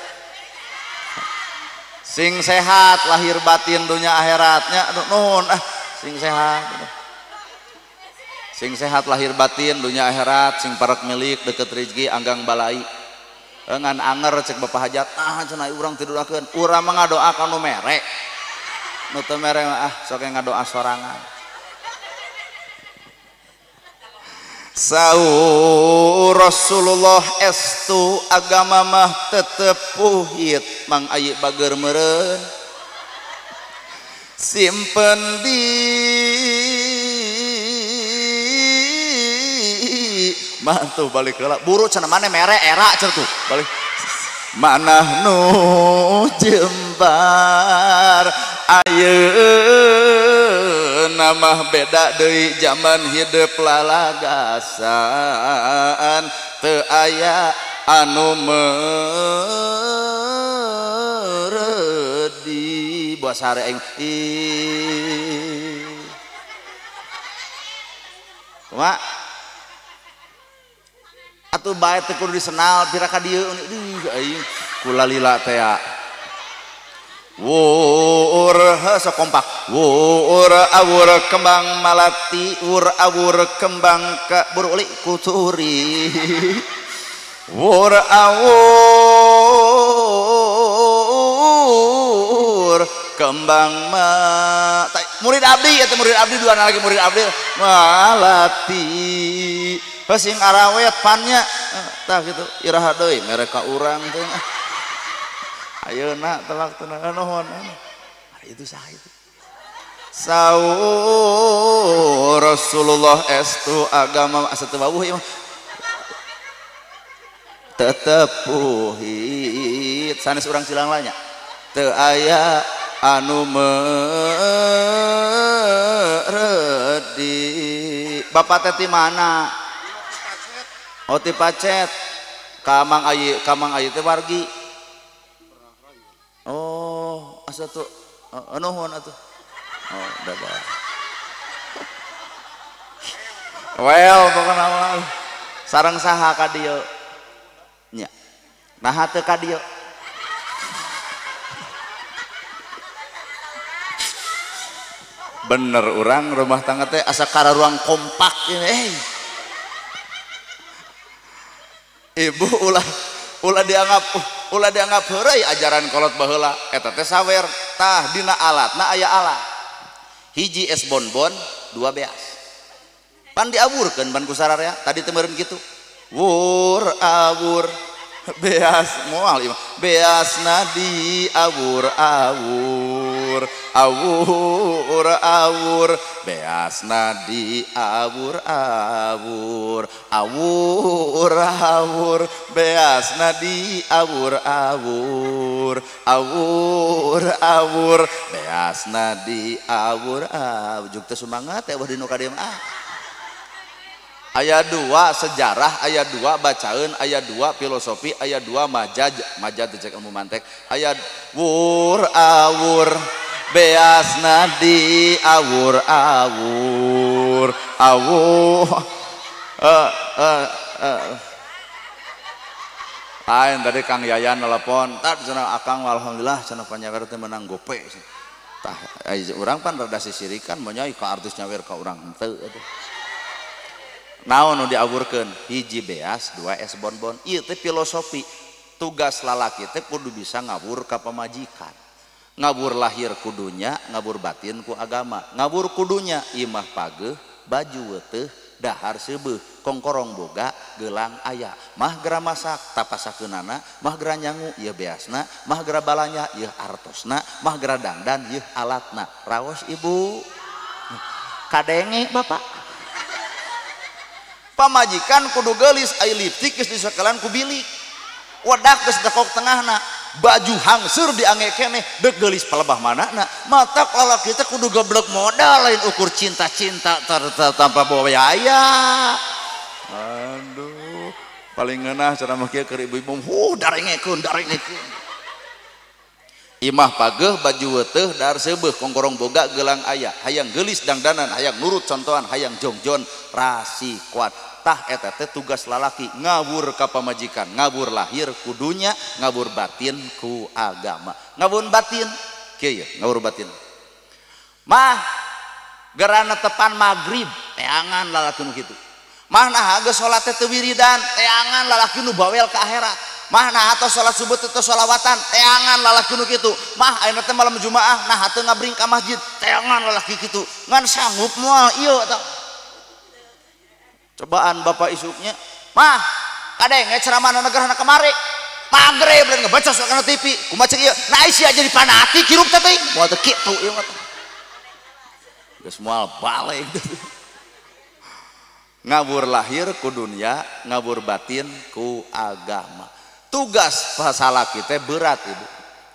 sing sehat lahir batin dunia akhiratnya nuhun ah sing sehat sing sehat lahir batin dunia akhirat sing parek milik deket rezeki anggang balai ngan anger cek bapak hajat ah cenah urang tidurakeun urang mah ngadoa ka nu mere nu teu mere mah ah sok ngadoa sorangan Saur Rasulullah estu agama mah tetep puhit mang ayi bager meureun simpen di mah tuh balik heula buru cenah maneh mere era cenah tuh balik manah nu jembar ayeuna mah beda deui zaman hidup lalagasan teu aya anu meredi buah sare aing kumaha atuh bae teu kudu disenal pira ka dieu aing kula lila teh wur sok kompak wur awur kembang malati wur awur kembang ka buruli kuturi wur awur kembang ma murid abdi eta murid abdi dua lagi murid abdi malati sing arawet pannya tah kitu iraha deui mere ka urang teh ayeuna teh waktuna nuhun itu saha itu saur Rasulullah estu agama asa teu wawuh ieu mah tetep puhit sanes urang Cilangla nya teu aya anu meredi bapak teh ti mana oh ti Pacet ka Mang Ayi teh wargi oh asa tuh nuhun atuh oh dadah well pokona mah sareng saha ka dieu nya naha teu ka dieu bener urang rumah tangga teh asa kararuang kompak ini ibu ulah dianggap heureuy ajaran kolot baheula eta teh sawer tah dina alatna aya alat hiji es bonbon dua beas pan diawurkeun pan ku sararea tadi teh meureun kitu wur awur beas moal ieu beasna diawur awur awur awur beasna diawur awur awur awur beasna diawur awur awur awur beasna diawur awur juk teh sumangat teh eueuh dinu ka dieu ah Ayat 2 sejarah, ayat 2 bacaan, ayat 2 filosofi, ayat 2 majaz, majaz cek ilmu mantek, ayat wur awur beas nadi awur awur awur Lain tadi Kang Yayan nelpon, tah cenah akang alhamdulillah cenah panyawer teh menang gope. Tah urang pan rada sisirikan moal ka artis nyawer ka urang henteu atuh. Naon nu diawurkeun? Hiji beas, dua es bonbon. Ieu teh filosofi. Tugas lalaki teh kudu bisa ngawur ka pamajikan. Ngawur lahir kudunya, ngawur batin ku agama. Ngawur kudunya imah pageuh, baju weuteuh, dahar seubeuh, kongkorong boga, gelang aya. Mah gera masak tapasakeunana, mah gera nyangu ieu beasna, mah gera balanya ieu artosna, mah gera dangdan ieu alatna. Raos ibu. Kadenge bapak. Pamajikan kudu geulis ai liptik geus disakalan ku bilik. Wadah geus dekok tengahna, baju hangseur diange keneh, deuk geulis palebah manana. Matak lalaki teh kudu geblek modal lain ukur cinta-cinta tanpa biaya. Aduh, paling ngeunah ceramah kieu keur ibu-ibu, darengekeun, darengekeun. Imah pageuh, baju weuteuh, dahar seubeuh, kongkorong boga, gelang aya, hayang geulis dangdanan, hayang nurut contohan, hayang jongjon, rasi kuat. Tah eta teh tugas lalaki ngawur ka pamajikan, ngawur lahir kudunya, ngawur batin ku agama. Ngawur batin kieu ye, ngawur batin. Mah gerana tepan magrib, teangan lalaki nu kitu. Mah nah geus salat teh teu wiridan, teangan lalaki nu bawel ka akhirat. Mah nah atau salat subuh teu sholawatan, teangan lalaki nu kitu. Mah ayeuna teh malam Jumaah nah teu ngabring ka masjid, teangan lalaki kitu. Ngan sanggup moal ieu tah. Cobaan bapak isuknya, mah kadenge ceramah negara kemari, maghrib lain ngebaca soal kana TV, kumaha cek ieu, nah isi aja di fanatik hirup teh teuing, moal teu kitu ieu mah. Geus moal balik. Ngawur lahir ku dunia, ngawur batin ku agama. Tugas salaki teh berat ibu.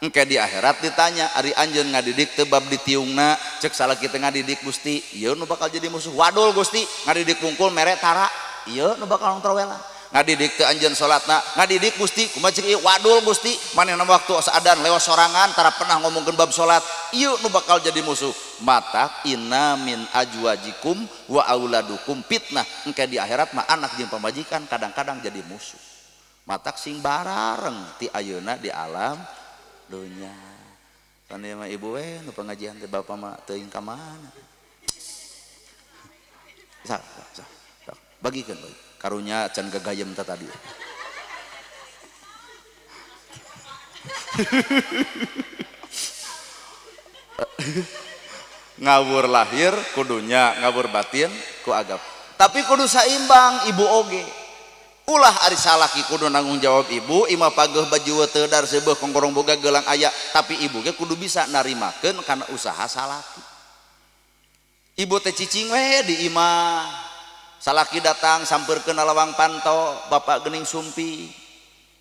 Engke di akhirat ditanya, ari anjeun ngadidik teu bab ditiungna, cek salaki teh ngadidik Gusti, ieu nu bakal jadi musuh. Wadul Gusti, ngadidik pungkul mere tara, ieu nu bakal nongtrowelan. Ngadidik teu anjeun salatna, ngadidik Gusti, kumaha cek ieu wadul Gusti, manehna waktu adan lewat sorangan tara pernah ngomongkeun bab salat, ieu nu bakal jadi musuh. Matak inna min ajwajikum wa auladukum fitnah. Engke di akhirat mah anak jeung pamajikan kadang-kadang jadi musuh. Matak sing barareng ti ayeuna di alam dunya. Tanda mah ibu we nu pengajian teh bapak mah teuing ka mana. Sak, sak, sak. Bagikeun bagi. Karunya can gagayem teh tadi. Ngawur lahir kudunya, ngawur batin ku agama. Tapi kudu saimbang ibu oge. Ulah ari salaki kudu nanggung jawab ibu, imah pageuh baju teu dar seubeuh kongkorong boga gelang aya, tapi ibu ge kudu bisa narimakeun kana usaha salaki. Ibu teh cicing we di imah. Salaki datang sampeurkeun lawang panto, bapak geuning sumpi.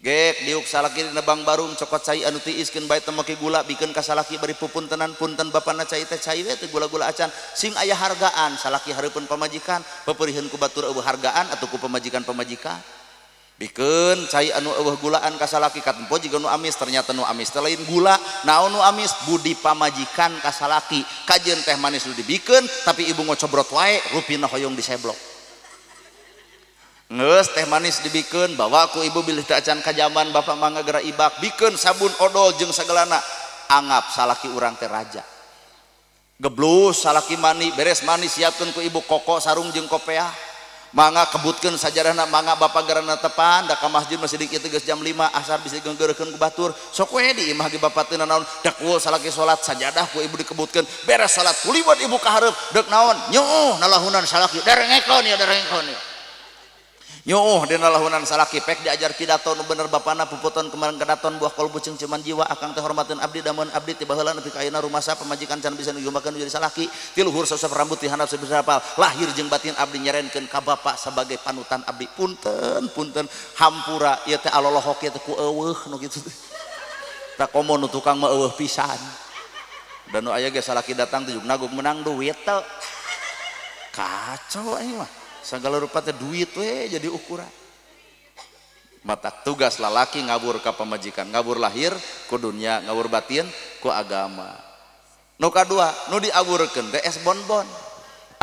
Gek diuk salaki nebang barung cokot cai anu tiiskeun bae teu make gula bikeun ka salaki bari pupuntenan punten bapana cai teh cai we teu gula-gula acan sing aya hargaan salaki hareupeun pamajikan peperiheun ku batur eueuh hargaan atuh ku pamajikan-pamajikan bikeun cai anu eueuh gulaan ka salaki katempo jiga nu amis ternyata nu amis teh lain gula naon nu amis budi pamajikan ka salaki kajeun teh manis nu dibikeun tapi ibu ngocobrot wae rupina hoyong diseblok. Ngeus teh manis dibikeun bawa ku ibu bilih teu acan kajaman bapak mangga geura ibak bikeun sabun odol jeung sagalana anggap salaki urang teh raja. Geblus salaki mani beres mani siapkeun ku ibu koko sarung jeung kopeah mangga kebutkeun sajarahna mangga bapak gerana tepan da ka masjid masih dikit geus jam 5 asar bisa digeunggeurkeun ku batur sok we di imah ge bapak teu nanaon dak ku salaki salat sajadah ku ibu dikebutkeun beres salat kuliwat ibu ka hareup deuk naon nyuuh nalahunan salaki darengekeun ya darengekeun ya. Nyuuh dina lahunan salaki pek diajar pidato nu bener bapana puputon kemarin kedaton buah kolbu ceungceuman jiwa akang teh hormateun abdi dameun abdi ti baheula nepi ka ayeuna rumasa pamajikan can bisa nigumbakeun jadi salaki ti luhur sosok rambut ti handap sebisa hafal lahir jeung batin abdi nyerenkeun ka bapak sebagai panutan abdi punten punten hampura ieu teh alolohok ieu teh ku eueuh nu kitu teh tak komo nu tukang mah eueuh pisan dan nu aya ge salaki datang teh nagog menang duit teh kacau aing mah. Segala rupa teh duit we jadi ukuran. Mata tugas lalaki ngabur ka pamajikan, ngabur lahir ku dunia, ngabur batin ku agama. Nu kadua, nu diaburkeun teh es bonbon.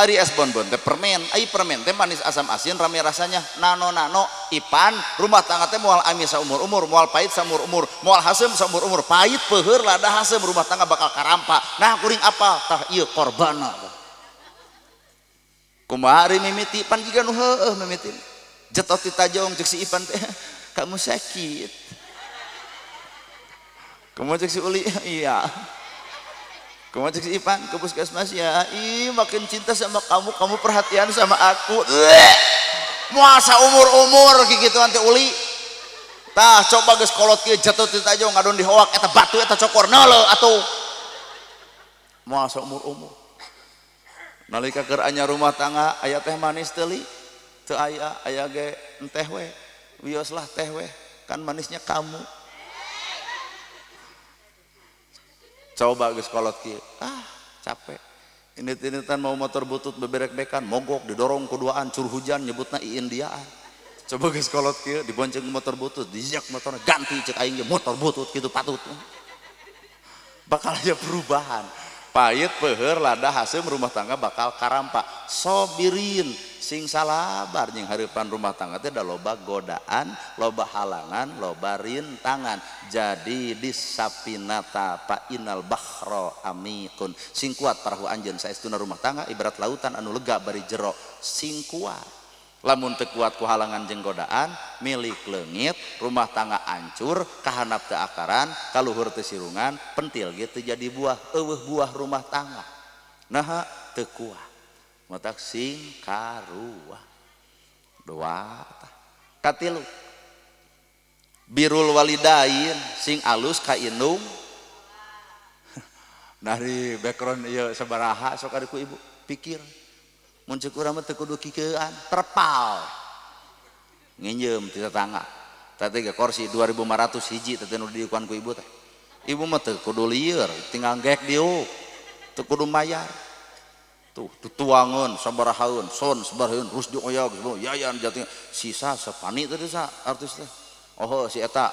Ari es bonbon teh permen, ai permen teh manis asam asin rame rasanya. Nano-nano Ipan rumah tangga teh moal amis saumur-umur, moal pahit saumur-umur, moal haseum saumur-umur, pahit peuheur lada haseum rumah tangga bakal karampa. Nah kuring apa tah ieu korbana. Kumaha ari mimiti pan jiga nu heueuh mimiti. Jetot ti tajong ceuk si Ipan teh kamu sakit. Kumaha ceuk si Uli? Iya. Kumaha cek si Ipan ke puskesmas ya, ih makin cinta sama kamu, kamu perhatian sama aku. Muasa umur-umur kikituan teh Uli. Tah coba geus kolot kieu jatuh ti tajong ngadon dihoak eta batu eta cokor neuleuh atuh. Muasa umur-umur. Nalika keur anyar rumah tangga aya teh manis teu li? Teu aya, aya ge enteh we. Wios lah teh we, kan manisnya kamu. Coba geus kolot kieu, ah capek. Indit-inditan mau motor butut beberek-bekan, mogok didorong kuduaan cur hujan nyebutna iindiaan. Coba geus kolot kieu dibonceng motor butut, dijak motorna ganti cek aing ge motor butut kitu patut. Bakal aya perubahan. Pahit peuheur lada haseum rumah tangga bakal karampa. Sobirin sing salabar jeung hareupan rumah tangga teh da loba godaan, loba halangan, loba rintangan. Jadi disapinata pa inal bahra amikun. Sing kuat parahu anjeun saestuna rumah tangga ibarat lautan anu lega bari jero. Sing kuat. Lamun teu kuat ku halangan jeung godaan, milik leungit, rumah tangga hancur, kahanap teu akaran, kaluhur teu sirungan, pentil ge teu jadi buah, eueuh buah rumah tangga. Naha teu kuat. Matak sing karuah. Doa tah. Katilu. Birul walidain sing alus ka indung. Dari background ieu sabaraha sok ari ku ibu pikir. Mun ceuk urang mah teu kudu kikeuan, terpal. Nginjeum ti tetangga. Tadi ge kursi 2500 hiji teh nu diukuan ku ibu teh. Ibu mah teu kudu lieur, tinggal gek diuk. Teu kudu mayar. Tuh tutuangeun sabarahaeun, son sabarahaeun, Rusdi Oyag, Yayan Jati, sisa sepani teh sa artis teh. Oh si eta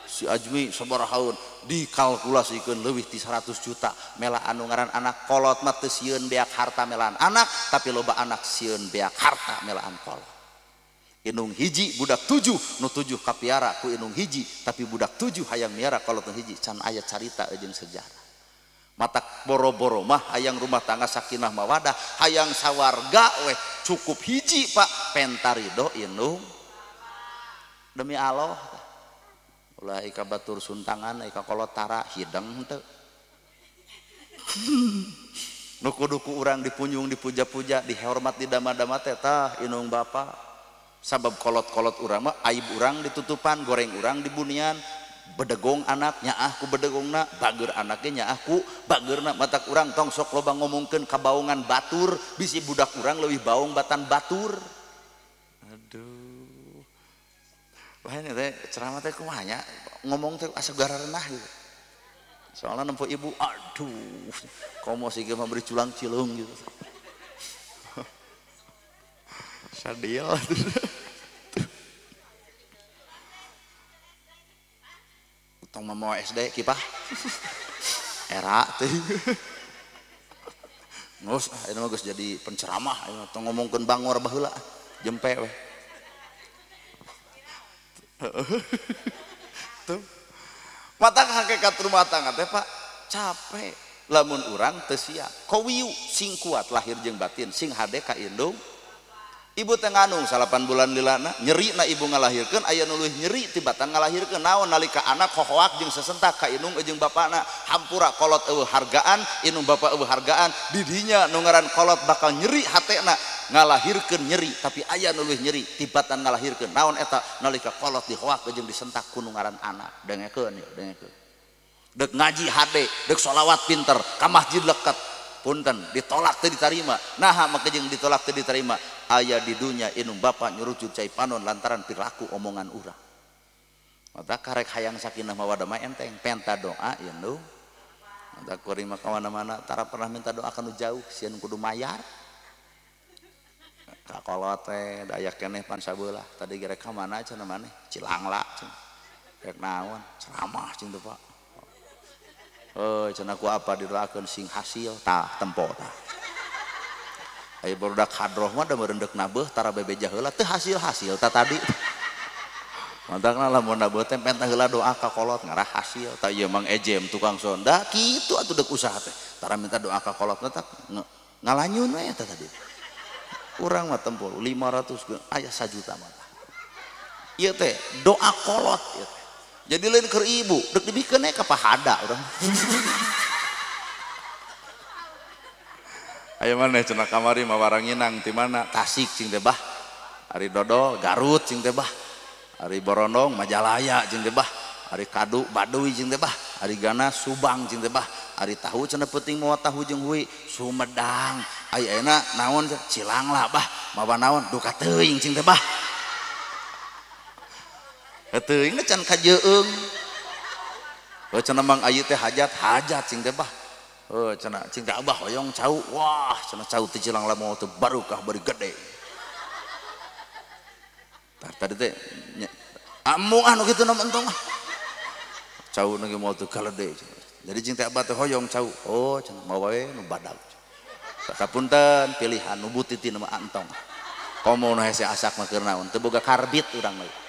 si Ajmi sabarahaeun dikalkulasikeun leuwih ti 100 juta mela anu ngaran anak kolot mah teu sieun beak harta melaan anak, tapi loba anak sieun beak harta melaan kolot. Indung hiji budak 7 nu 7 kapiara ku indung hiji, tapi budak 7 hayang miara kolot nu hiji can aya carita jeung sejarah. Matak boro-boro mah hayang rumah tangga sakinah mawadah, hayang sawarga weh cukup hiji Pak, pentarido indung demi Allah. Ulah ika batur suntangan ika kolot tara hideng teu. Nu kudu ku urang dipunjung dipuja-puja dihormat didama-dama teh tah indung bapa. Sabab kolot-kolot urang mah aib urang ditutupan, goreng urang dibunian, bedegong anak nyaah ku bedegongna, bager anaknya nyaah ku bagerna. Matak urang tong sok loba ngomongkeun kabaongan batur, bisi budak urang leuwih baong batan batur. Aduh. Wah ini teh ceramah teh kumaha nya, ngomong teh asa gararenah gitu. Soalnya nempo ibu, aduh, komo sih mah beri culang cilung gitu. Sadil. Tong mama SD kipah. Era teh. Ngus, ini mah geus jadi penceramah, tong ngomongkeun bangor baheula, jempe weh. Tuh. Mata hakikat rumah tangga teh Pak capek lamun urang teu siap. Kowiu sing kuat lahir jeung batin, sing hade ka indung. Ibu teh ngandung 8 bulan lilana, nyeri na ibu ngalahirkeun, aya nu leuwih nyeri tibatan ngalahirkeun. Naon nalika anak hohoak jeung sesentak ka indung jeung bapana, hampura kolot eueuh hargaan, indung bapa eueuh hargaan, di dinya nu ngaran kolot bakal nyeri hatena. Ngalahirkeun nyeri tapi aya nu leuwih nyeri tibatan ngalahirkeun. Naon eta nalika kolot dihoak jeung disentak ku nu ngaran anak. Dengekeun ya, dengekeun. Dek ngaji hade, dek sholawat pinter, ka masjid leket. Punten ditolak teu ditarima. Naha make jeung ditolak teu ditarima? Aya di dunya indung bapa nyurucut cai panon lantaran perilaku omongan urang. Mata karek hayang sakinah mawadah mah enteng, penta doa indung. Mata kuring mah ka mana-mana tara pernah minta doa kanu jauh, sieun kudu mayar. Ka kolot teh da aya keneh pan sabelah. Tadi gerek ka mana cenah maneh? Cilangla cenah. Rek naon? Ceramah cenah teh Pak. Cenah ku apa didoakeun sing hasil tah tempo tah. Aya barudak hadroh mah da meurendek nabeuh tara bebeja heula teu hasil-hasil ta tadi. Mantakna lamun nabeuh teh penta heula doa ka kolot ngarah hasil. Ta ieu Mang Ejem tukang sonda kitu atuh deuk usaha teh. Tara minta doa ka kolot teh ngalanyun we eta tadi. Urang mah tempul 500 aya 1 juta mah. Ieu teh doa kolot ieu teh. Jadi lain keur ibu, deuk dibikeun ka pahada urang. Ayo maneh cenah kamari mah waranginang ti mana? Tasik cing teh bah. Ari Dodol Garut cing teh bah. Ari Borondong Majalaya cing teh bah. Ari Kadu Baduy cing teh bah. Ari Gana Subang cing teh bah. Ari tahu cenah penting mawa tahu jeung hui Sumedang. Ari ayeuna naon Cilangla bah. Mawa naon duka teuing cing teh bah. Teuing can kajeung. Heuh cenah Mang Ayi teh hajat hajat cing teh bah. Heuh cenah cing teh abah hoyong cau. Wah cenah cau teh Cilangla mau teu barokah bari gede. Tah tadi teh amung anu kitu na entong ah. Cau nu ge mau teu galede. Jadi cing teh abah teh hoyong cau. Oh cenah mawa we nu badag. Sapunten pilihan nu butiti nu mah entong. Komo nu hese asak mah keur naon teu boga karbit urang mah.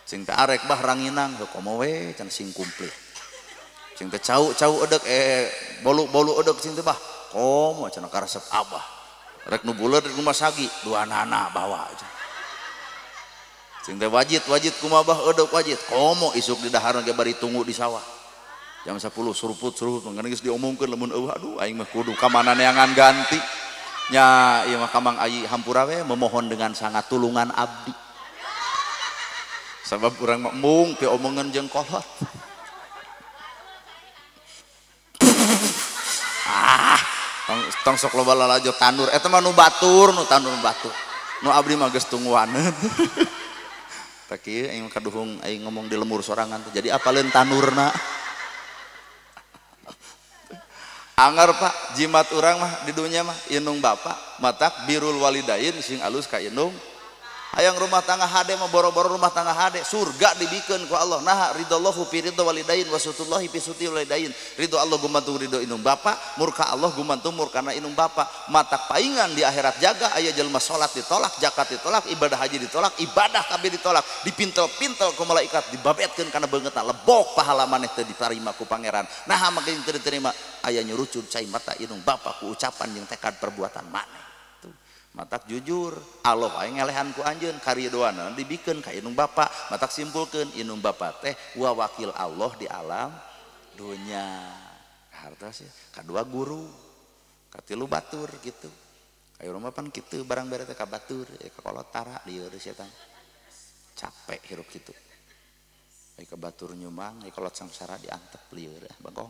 Cing teh arek bah ranginang heuh komo we cenah sing komplit. Cing teh cau-cau edek bolu-bolu edek cing teh bah. Komo cenah karesep abah. Rek nu buleud rek nu masagi duanana bawa cenah. Cing teh wajit wajit kumaha bah edek wajit. Komo isuk di dahar ge bari tunggu di sawah. Jam 10 suruput suruput mangga geus diomongkeun lamun eueuh aduh aing mah kudu ka mana neangan ganti. Nya ieu mah ka Mang Ayi hampura we memohon dengan sangat tulungan abdi. Sabab urang mah embung pi omongan jeung kolot. Ah, tong sok loba lalajo tanur eta mah nu batur, nu tanur batur. Nu abdi mah geus tungguaneun. Tah kieu aing kaduhung aing ngomong di lemur sorangan teh jadi apaleun tanurna. Anggar Pak, jimat urang mah di dunya mah indung bapak matak birul walidain sing alus ka indung. Hayang rumah tangga hade mah boro-boro rumah tangga hade surga dibikeun ku Allah. Nah ridallahu fi ridha walidain wa sutullahi fi suti walidain. Ridho Allah gumantung ridho indung bapa, murka Allah gumantung murkana indung bapa. Matak paingan di akhirat jaga aya jelema salat ditolak, zakat ditolak, ibadah haji ditolak, ibadah kabeh ditolak, dipintel-pintel ku malaikat, dibabetkeun kana beungeutna lebok pahala maneh teu ditarima ku pangeran. Nah make teu diterima aya nyurucud cai mata indung bapa ku ucapan jeung tekad perbuatan maneh. Matak jujur Allah aing ngelehan ku anjeun karidoana dibikeun ka indung bapa. Matak simpulkeun indung bapa teh wa wakil Allah di alam dunya. Harta sih kadua guru, katilu batur gitu. Ayo rumah pan kitu barang bere teh ka batur, ka kolot tara lieur setan. Capek hirup kitu. Ai ka batur nyumbang, ai kolot samsara diantep lieur bagong.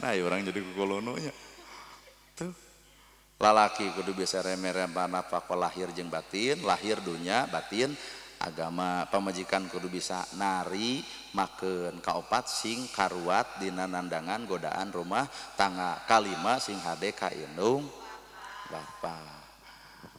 Nah, urang jadi kukolono nya. Tuh. Lalaki kudu bisa reme-reme nafkah lahir jeung batin, lahir dunya, batin agama. Pamajikan kudu bisa nari, makeun. Kaopat sing karuat dina nandangan godaan rumah tangga. Kalima sing hade ka indung bapa.